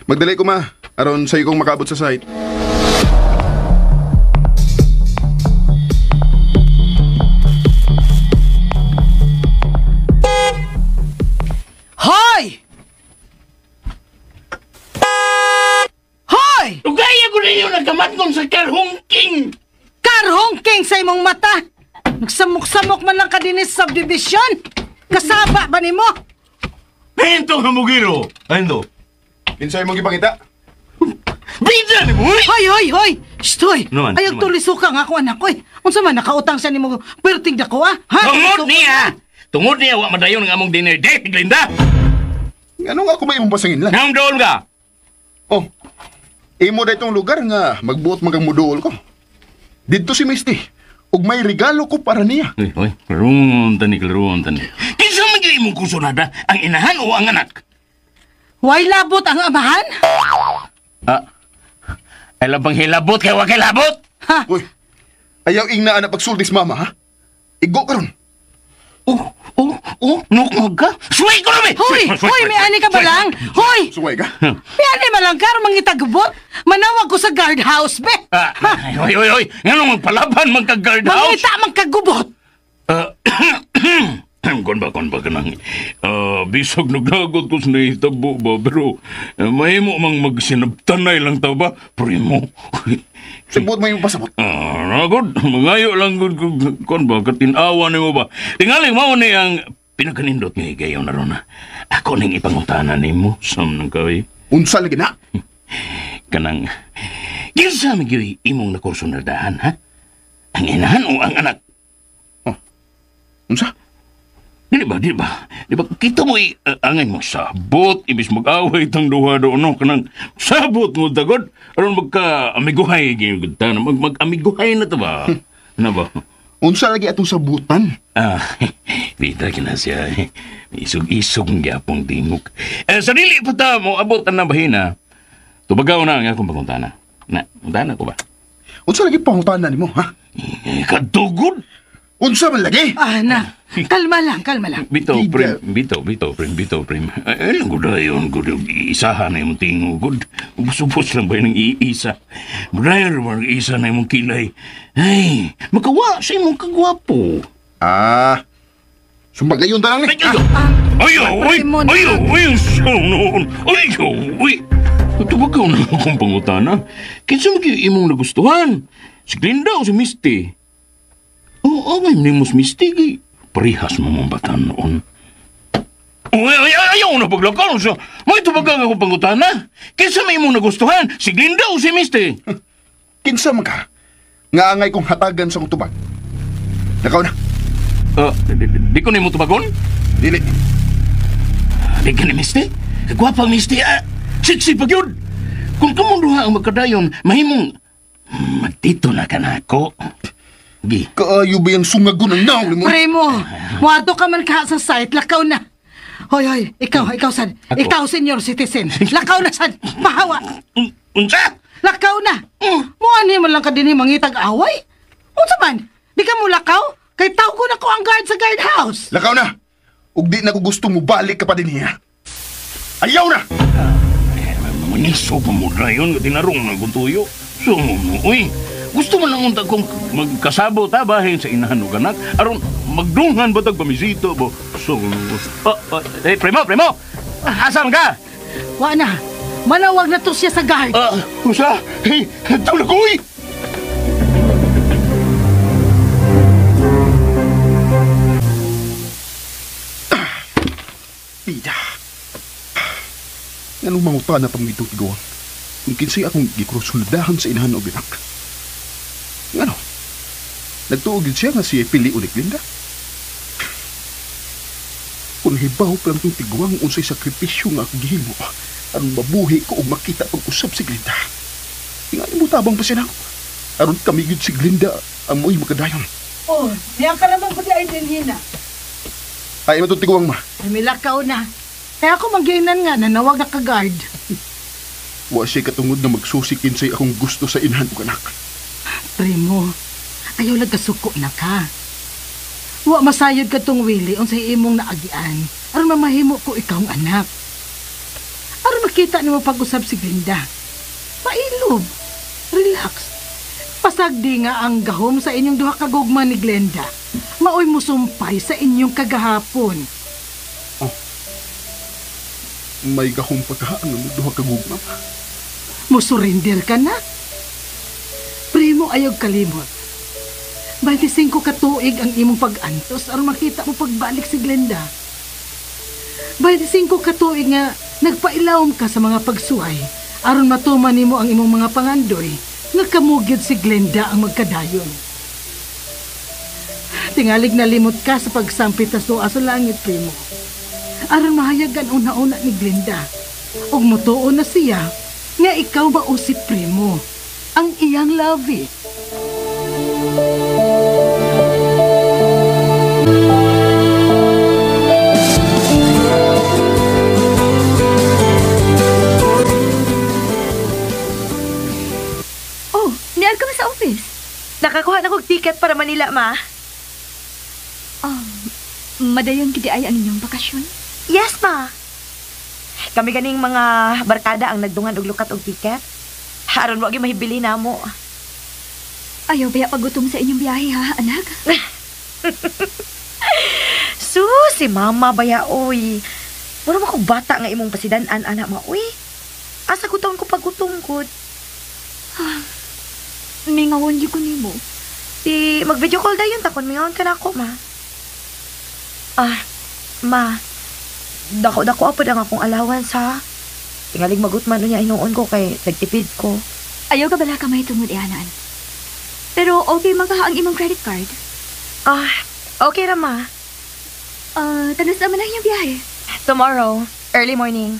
Magdali ko, ma. Aron sa'yo kong makaabot sa site. Hoy! Hoy! Ugaya ko ninyo nagkamatngong sa Karhongking! Karhongking sa imong mata! Nagsamok-samok man lang ka din sa subdivision! Kasaba ba nimo? Hento nga mugiro! Hento! Kinsay mong ipangita? Bida ni mo! Hoy, hoy, hoy! Shtoy! Naman, Ayaw tulisuka nga ako anak ko eh. Unsa man nakautang siya nimo perting dako ah? Ha? Tungod niya! Tungod niya wa madayon ang among dinner date, Glinda! Ano nga ako may imong pasangin lang? Nang dool ka? Oh, imo da itong lugar nga magbuot man kang muduol ko. Didto si Misty. Ug may regalo ko para niya. Uy, uy, klaruon tani, klaruon tani. Kinsa man gyud imong kusunada, ang inahan o ang anak? Way labot ang amahan? Ah, ay labang hilabot kay wa kay labot. Ha? Uy, ayaw ingna na pagsultis mama ha? Igo karon. Oh, oh, oh, nukmag ka? Suway ko namin! Hoy, hoy, may ani ka ba lang? Hoy! Suway ka? May ani man lang ka, mangitagbot? Manawag ko sa guardhouse, be! Ah, hoy, hoy, hoy! Nga nung magpalaban, magka-guardhouse? Mangita, magkagubot! Kon ba ka nang... bisag naglagot ko sa nahitabo ba, pero mahimo mang magsinabtanay lang ta ba, primo? Sabot mo yung pasabot. Nagod, mangayo lang gud kon ba katinawa nimo ba. Tingali mao ni ang pinakanindot nga higayon na ron. Ako ning ipangutana nimo sam nang kay. Unsa lagi na? Kanang kinsa man gyud imong nakursunadahan ha? Ang inahan o ang anak? Oh. Unsa? Dili ba? Di ba kita mo angay mo sabot ibis mag-away tang duha do no kanang sabot mo dagod aron magka-amiguhay gyud ta na mag-amiguhay na ta ba? Na ba? Unsa lagi atong sabutan? Ah, bida kina siya. Isog-isog gyapong tingog. Sa dili pa ta mo abot ang nabahina. Tubagaw na ang akong pangutana. Na, pangutana ko ba? Unsa lagi pangutana nimo, ha? Kadugod. Unsa man lagi? Ah, na. Kalma lang, kalma lang. Bitaw, prim. Bitaw, prim. Ay, lang gud ayon, gud. Isahan na imong tingog, gud. Ubos-ubos lang ba yung iisa? Budayon ba isa na imong kilay? Ay, makawa sa imong kagwapo. Ah, sumbag gayon ta lang ni. Ayaw, ay, ayaw, ay, noon. Ayaw, ay. Tubagaw na akong pangutana. Kinsa man gyud imong nagustuhan? Si Glinda o si Misty? Oo, ngayon ni mo si Misty, kay parehas mo mong bata noon. Uy, ay, ayaw na paglakaw siya. May tubagang akong pangutana. Kinsa may imong nagustuhan? Si Glinda o si Misty? Kinsa man ka? Nga angay kong hatagan sa kong tubag. Nakaw na. Di ko na imong tubagon? Dili. Di ka ni Misty? Kagwapa, Misty, ah. Siksi pag yun. Kung kamunduha ang magkadayon, mahimong magtito na ka na ako. Gi. Kaayo ba yung sungago ng naong mo? Primo, wato ka man ka sa site, lakaw na. Hoy, hoy, ikaw sad. Ako? Ikaw, senior citizen. Lakaw na sad. Pahawa. Unsa? Lakaw na. Muani man lang ka din mangitag away. Unsa man? Di ka mo lakaw? Kay tawgo na ko ang guard sa guardhouse. Lakaw na. Ug di na ko gusto mo balik ka pa din niya. Ayaw na! Manisog mo na yun, tinarong na kung tuyo. So, uy, gusto mo lang unta kong magkasabot ha, bahin sa inahan o ganak. Aron, magdunghan ba tag pamisito ba? So, hey, primo! Asan ka? Wa na. Manawag na to siya sa guard. Usa? Hey, tulog uy! Pida. Anong mangutana pang itong tigawang? Kung kinsay akong gikrusuldahan sa inahan o binak. Ano? Nagtuog yun siya nga siya pili ulit Linda. Kung hibaw pa lang itong tigwang unsay sakripisyo nga akong gihimo, aron mabuhi ko og makita pag-usap si Glinda. Tingali mo tabang pa siya na ako. Aron kami gid si Glinda ang mo'y makadayon. Oh, niya ka naman ko di ay dinhina. Ay, matutiguang ma. Ay, milakaw na. Kaya ako magiinan nga, nanawag na ka-guard. Wa siya katungod na magsusikin sa'y akong gusto sa inahan ko, anak. Primo, ayaw lang kasuko na ka. Wa masayod ka tong Willie unsay imong naagian. Aron mamahimo ko ikaw ang anak. Aron makita nimo pag-usab si Glinda. Pailob. Relax. Pasagdi nga ang gahom sa inyong duha ka gugma ni Glenda. Maoy musumpay sa inyong kagahapon. Oh. May gahom pa ka ang duha ka gugma. Musurrender ka na. Primo, ayaw kalimot. 25 ka tuig ang imong pag-antos aron makita mo pagbalik si Glenda. 25 ka tuig nga nagpailawom ka sa mga pagsuway aron matuman nimo ang imong mga pangandoy nga kamugyod si Glenda ang magkadayon. Tingalig nalimot ka sa pagsampit sa suwa sa langit, primo. Aron mahayagan una-una ni Glenda ug mutuo na siya nga ikaw mao si Primo, ang iyang lovey. Oh, niar ka sa office. Nakakuha na kog ticket para Manila, ma. Madayon gid ay ang inyong bakasyon? Yes, ma. Kami ganing mga barkada ang nagdungan og lukat og ticket. Aron wa gyud mahibili namo. Ayaw baya pagutom sa inyong biyahe ha, anak? Sus, si mama baya oy. Mura man kog bata nga imong pasidan-an anak ma oy. Asa ko taon ko pagutom gud. Mingawon gyud ko nimo. Di mag-video call dayon ta kon mingawon ka nako, ma. Ah, ma. Dako-dako apod ang akong allowance ha. Tingalig magutman unya hinuon ko kay nagtipid ko. Ayaw ka bala ka may tungod ihanan. Pero okay man ka ang imong credit card? Ah, okay ra ma. Tanos naman ang iyong biyahe. Tomorrow, early morning.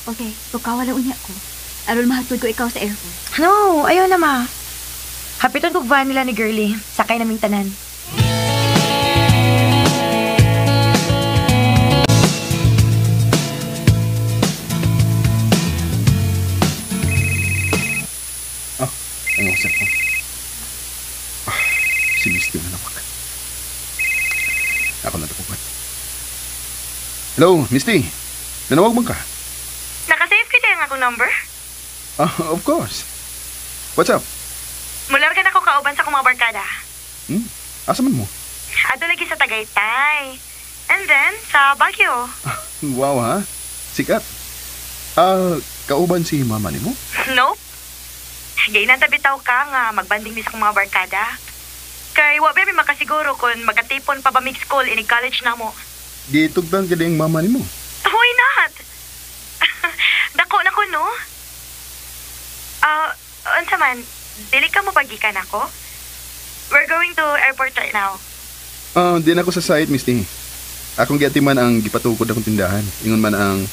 Okay, tukawa lang unya ko. Aron mahatod ko ikaw sa airport. No, ayaw na ma. Hapiton kog van nila ni Girlie. Sakay naming tanan. Ang cellphone. Si Misty na nawag. Ako na tapukan. Hello, Misty. Nanawag man ka? Nakasave kita yung akong number? Of course. What's up? Mular ka na ko kauban sa akong mga barkada. Asa man mo? Ato lagi sa Tagaytay. And then, sa Baguio. Wow, ha? Sikat. Kauban si mama ni mo? Nope. Gainan bitaw ka nga magbanding mi sa akong mga barkada. Kay wa ba mi makasiguro kung magatipon pa ba mig school ini college na mo. Gitugtan ka ding mama nimo. Why not? Dako na ko no. Unsa man, dili ka mo pagikan ako? We're going to airport right now. Di na ako sa site, Misty. Akong giatiman ang gipatukod akong tindahan. Ingon man ang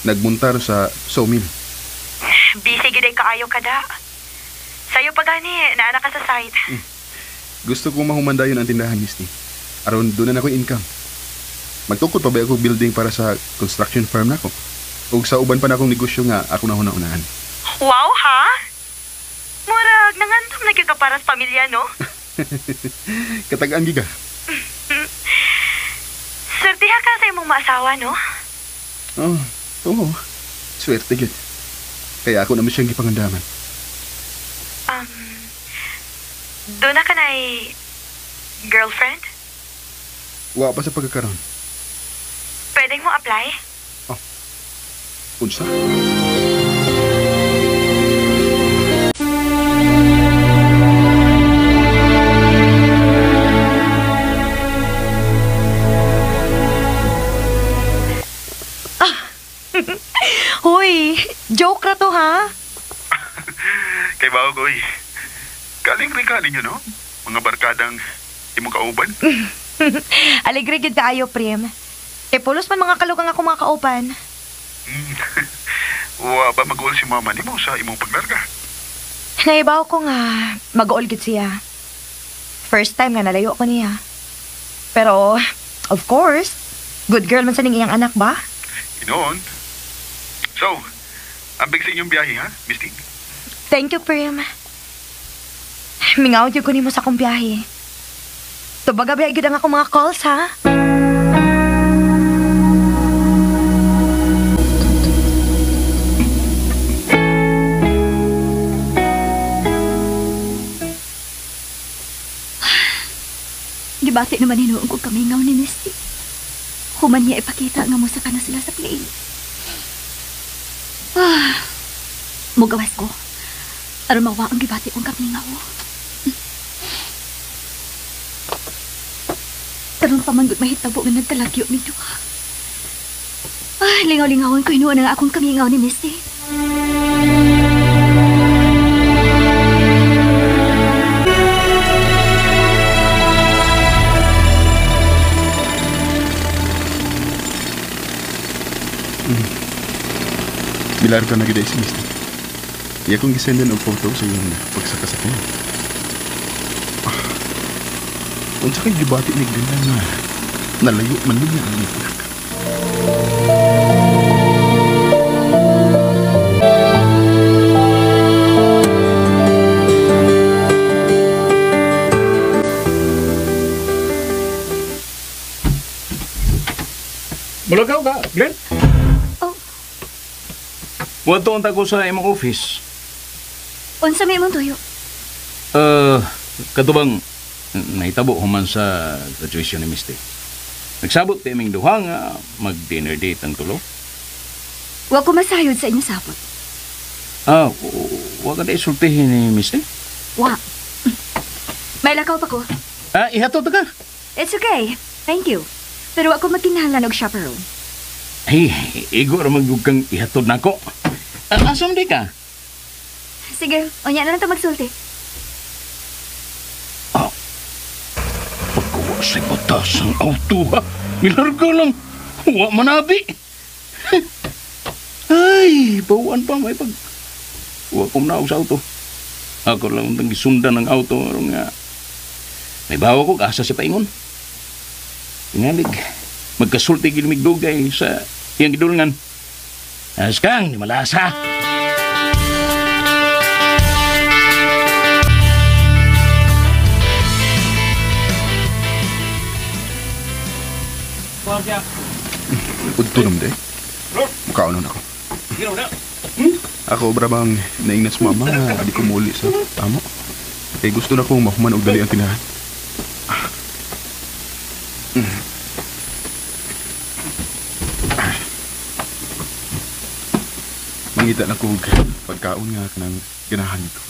nagmuntar sa sawmill. Busy gid ay kaayo kada. Sayo pa gani, naana ka sa site. Gusto ko mahumandayon ang tindahan, Misty. Aron doon na ako income. Magtukod pa ba ako building para sa construction firm nako? Ug sa uban pa na akong negosyo nga ako na huna-unahan. Wow, ha? Murag nangantom na gyud ka para sa pamilya, no? Katagaan giga. Swertiha ka sa imong maasawa, no? Oh, oo. Swerte gyud. Kaya ako naman siyang gipangandaman. Doon na ka na'y girlfriend? Wa pa sa pagkakaroon. Pwedeng mo apply? Oh. Unsa? Hoy, joke ra to ha? Kay bago ko eh. Kaling-ring nyo, no? Mga barkadang imong kauban. Alegre gid kaayo, Prim. Kay pulos man mga kalugang ako mga kauban. Wa ba mag-uol si mama nimo sa imong paglarga? Naibaw ko nga mag-uol gid siya. First time nga nalayo ko niya. Pero, of course, good girl man sa ning iyang anak ba? Inoon. So, ambig sa inyong biyahe ha, Misty? Thank you, Prim. Mingaw gyud ko nimo sa akong biyahe. Tubaga biyahe gyud ang akong mga calls ha. Gibati naman hinuong ko kamingaw ni Misty. Human niya ipakita nga mo sa kana sila sa plane. Ah, mugawas ko. Aron mawa ang gibati kong kamingaw. Karon pa man gud mahitabo nga nagkalagyo mi duha. Ah, lingaw-lingawon ko hinuon ang akong kamingaw ni Misty. Bilar ka na gid si Misty. Iya kong gisendan og photo sa iyong pagsakasakyan. Unsa kay gibati ni Glenn nga nalayo man niya ang iyang anak. Mulakaw ka, Glenn? Oh. Wadto unta ko sa imong office. Unsa may imong tuyo? Katubang nahitabo human sa graduation ni Misty. Nagsabot pa iming duha nga mag-dinner date ang tulo. Wa ko masayod sa inyong sabot. Ah, wa ka na isultihin ni Misty? Wa. May lakaw pa ko. Ah, ihatod ka. It's okay. Thank you. Pero wa ko magkinahanglan og chaperone. Ay, igo ra man gyud kang ihatod nako. Asa man di ka? Sige, unya na lang to magsulti. Ah, pagkuha sa batas ang auto, ha? Nilarga lang. Wa manabi. Ay, bawaan pa may pag... Wa ko naog sa auto. Ako lang ang gisundan ng auto. Aron nga, may bawa ko, asa si paingon. Tingalig, magkasulti gilmig dugay sa iyang gidulngan. As kang, di malasa. Udto naman day. Mukhaon ako. Ako, brabang naingat sa mama nga di ko muli sa amo. Eh, gusto na kong mahuman og dali ang tinahan. Mangita na kog pagkaon nga kanang ganahan ko.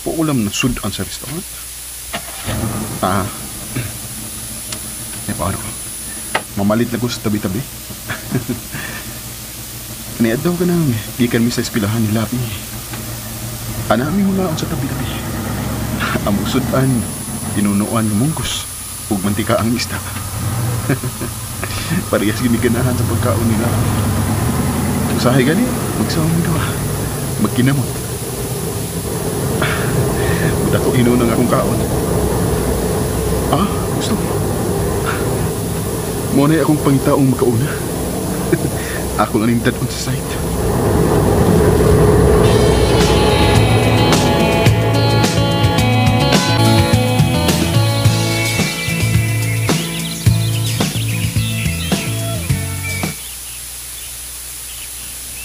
Puulam na sudan sa restaurant. Ah. Eh, paano ko? Mamalit na ko sa tabi-tabi. Kaniadlaw ka nang gikan mi sa eskwelahan ni Labi. Anami mo na sa tabi-tabi. Among sudan, tinunuan ng munggos, ug mantika ang isda. Parehas giniganahan sa pagkaon nila. Usahay gani, magsawa mo duha. Magkinamot. Buta ko hinuon ang akong kaon. Ah, gusto ko. Mo na akong pangitaong makauna. Ako lang yung dad-on sa site.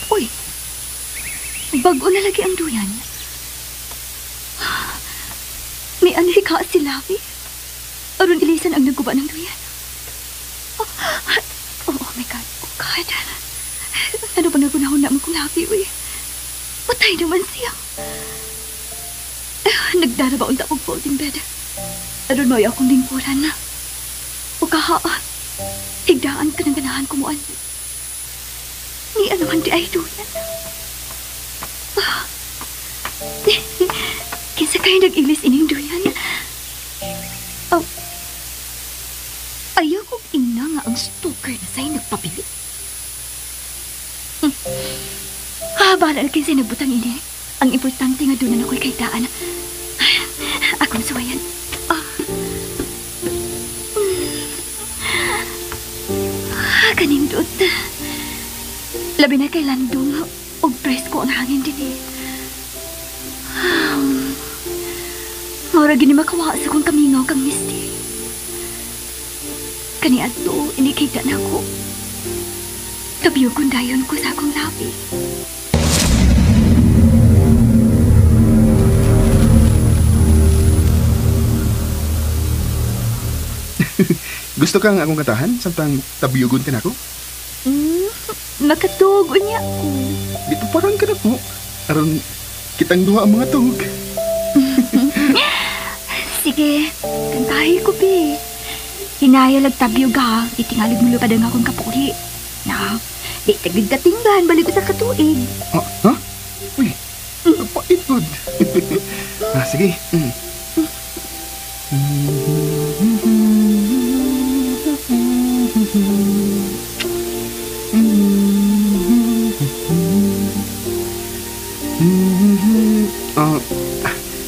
Uy! Bago na lagi ang duyan. May anhi ka si Lavi. Aron ilisan ang nagguba ng duyan. Oh, oh my God. Oh God. Ano ba nagunahon naman kong Lavi, uy? Patay naman siya. Nagdara ba unta akong folding bed? Aron mao akong lingkuran na. O kaha, higdaan ka ng ganahan kumuan. Ni ano man di ay duyan. Kinsa kayo nag-ilis ining duyan? Oh, ayaw kong ina nga ang stalker na sa'yo nagpabili. Ah, bahala na kinsa nagbutang ini. Ang importante nga doon na ako'y kahitaan. Akong suwayan. Ah. Kanindot. Labi na kay landong og presko ang hangin din eh. Maura gini makawa sa kong kamingaw kang Misty. Kani adto inikita na ako. Tabiyo kong dayon ko sa akong labi. Gusto kang akong katahan samtang tabiyugon ka nako? Makatug unya ko. Dito parang ka na po. Aron kitang duha ang mga tug. Sige, kantahi ko bi. Hinayalag tabiyog ha, itingalig mo lupad ang akong kapuli. Na, di tagig katinggan, balik ko sa katuig. Ah, ha? Uy, napait good. Ah, sige.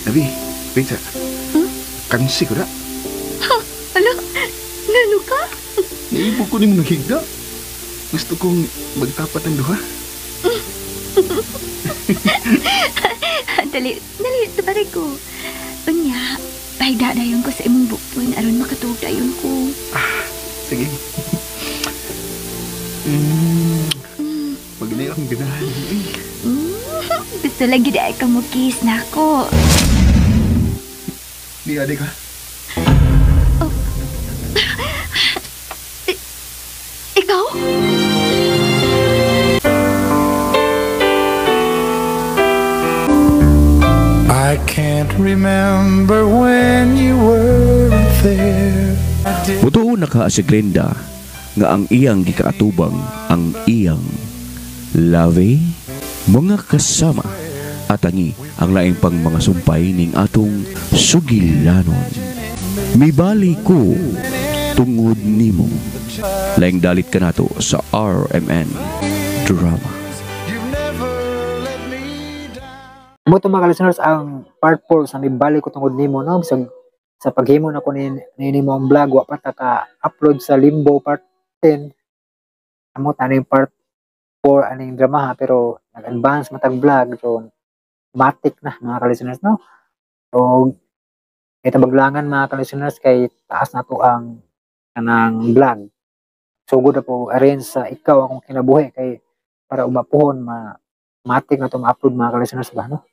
Abi, wait. Kansi ko na. Alo, ngano ka? Naibog ko ni mo naghigda. Gusto kong magtapat ang duha. Dali, dali, tubari ko. Unya, pahigda na yun ko sa imong bukton aron makatuog dayon ko. Ah, sige. Maginay akong ganahan. Gusto lang gid ay ka mo kiss na ako. Di ade ka. Oh. Ikaw? I can't remember when you weren't there. Mutuo na ka si Glenda nga ang iyang gikaatubang ang iyang love, mga kasama at angi ang laing pang mga sumpay ning atong sugilanon. Mibali ko tungod nimo. Laing dalit kanato sa RMN Drama. Mo to mga listeners ang part 4 sa Mibali ko tungod nimo, no? Bisag sa paghimo na ko ni nimo ang vlog, wa pa ta ka-upload sa Limbo part 10. Amo ta yung part 4 aning drama ha, pero nag-advance matag vlog, so matik na mga ka-listeners, no? So ito baglangan mga ka-listeners kay taas na to ang kanang vlog. Sugod na po arrange sa ikaw akong kinabuhi kay para umapuhon ma matik na to ma-upload mga ka-listeners ba, no?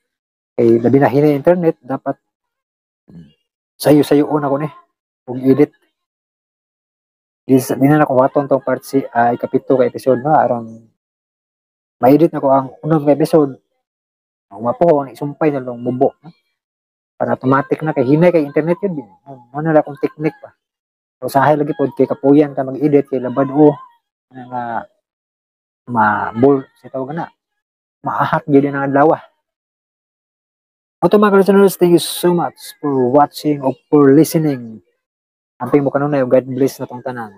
Kay labi na hina internet, dapat sayo-sayo na ko ni ug edit. Di na ako waton tong part si ikapito ka episode, no, aron ma-edit na ko ang unang episode. Umapuhon isumpay na lang mubo, no? Para automatic na kay hinay kay internet yun. Mo na lang akong technique pa. Usahay lagi pod kay kapuyan ka mag-edit kay labad o nga ma-bull sa tawag na maahat gyud ang adlaw. Oto mga listeners, thank you so much for watching or for listening. Amping mo kanunay, God bless na tong tanan.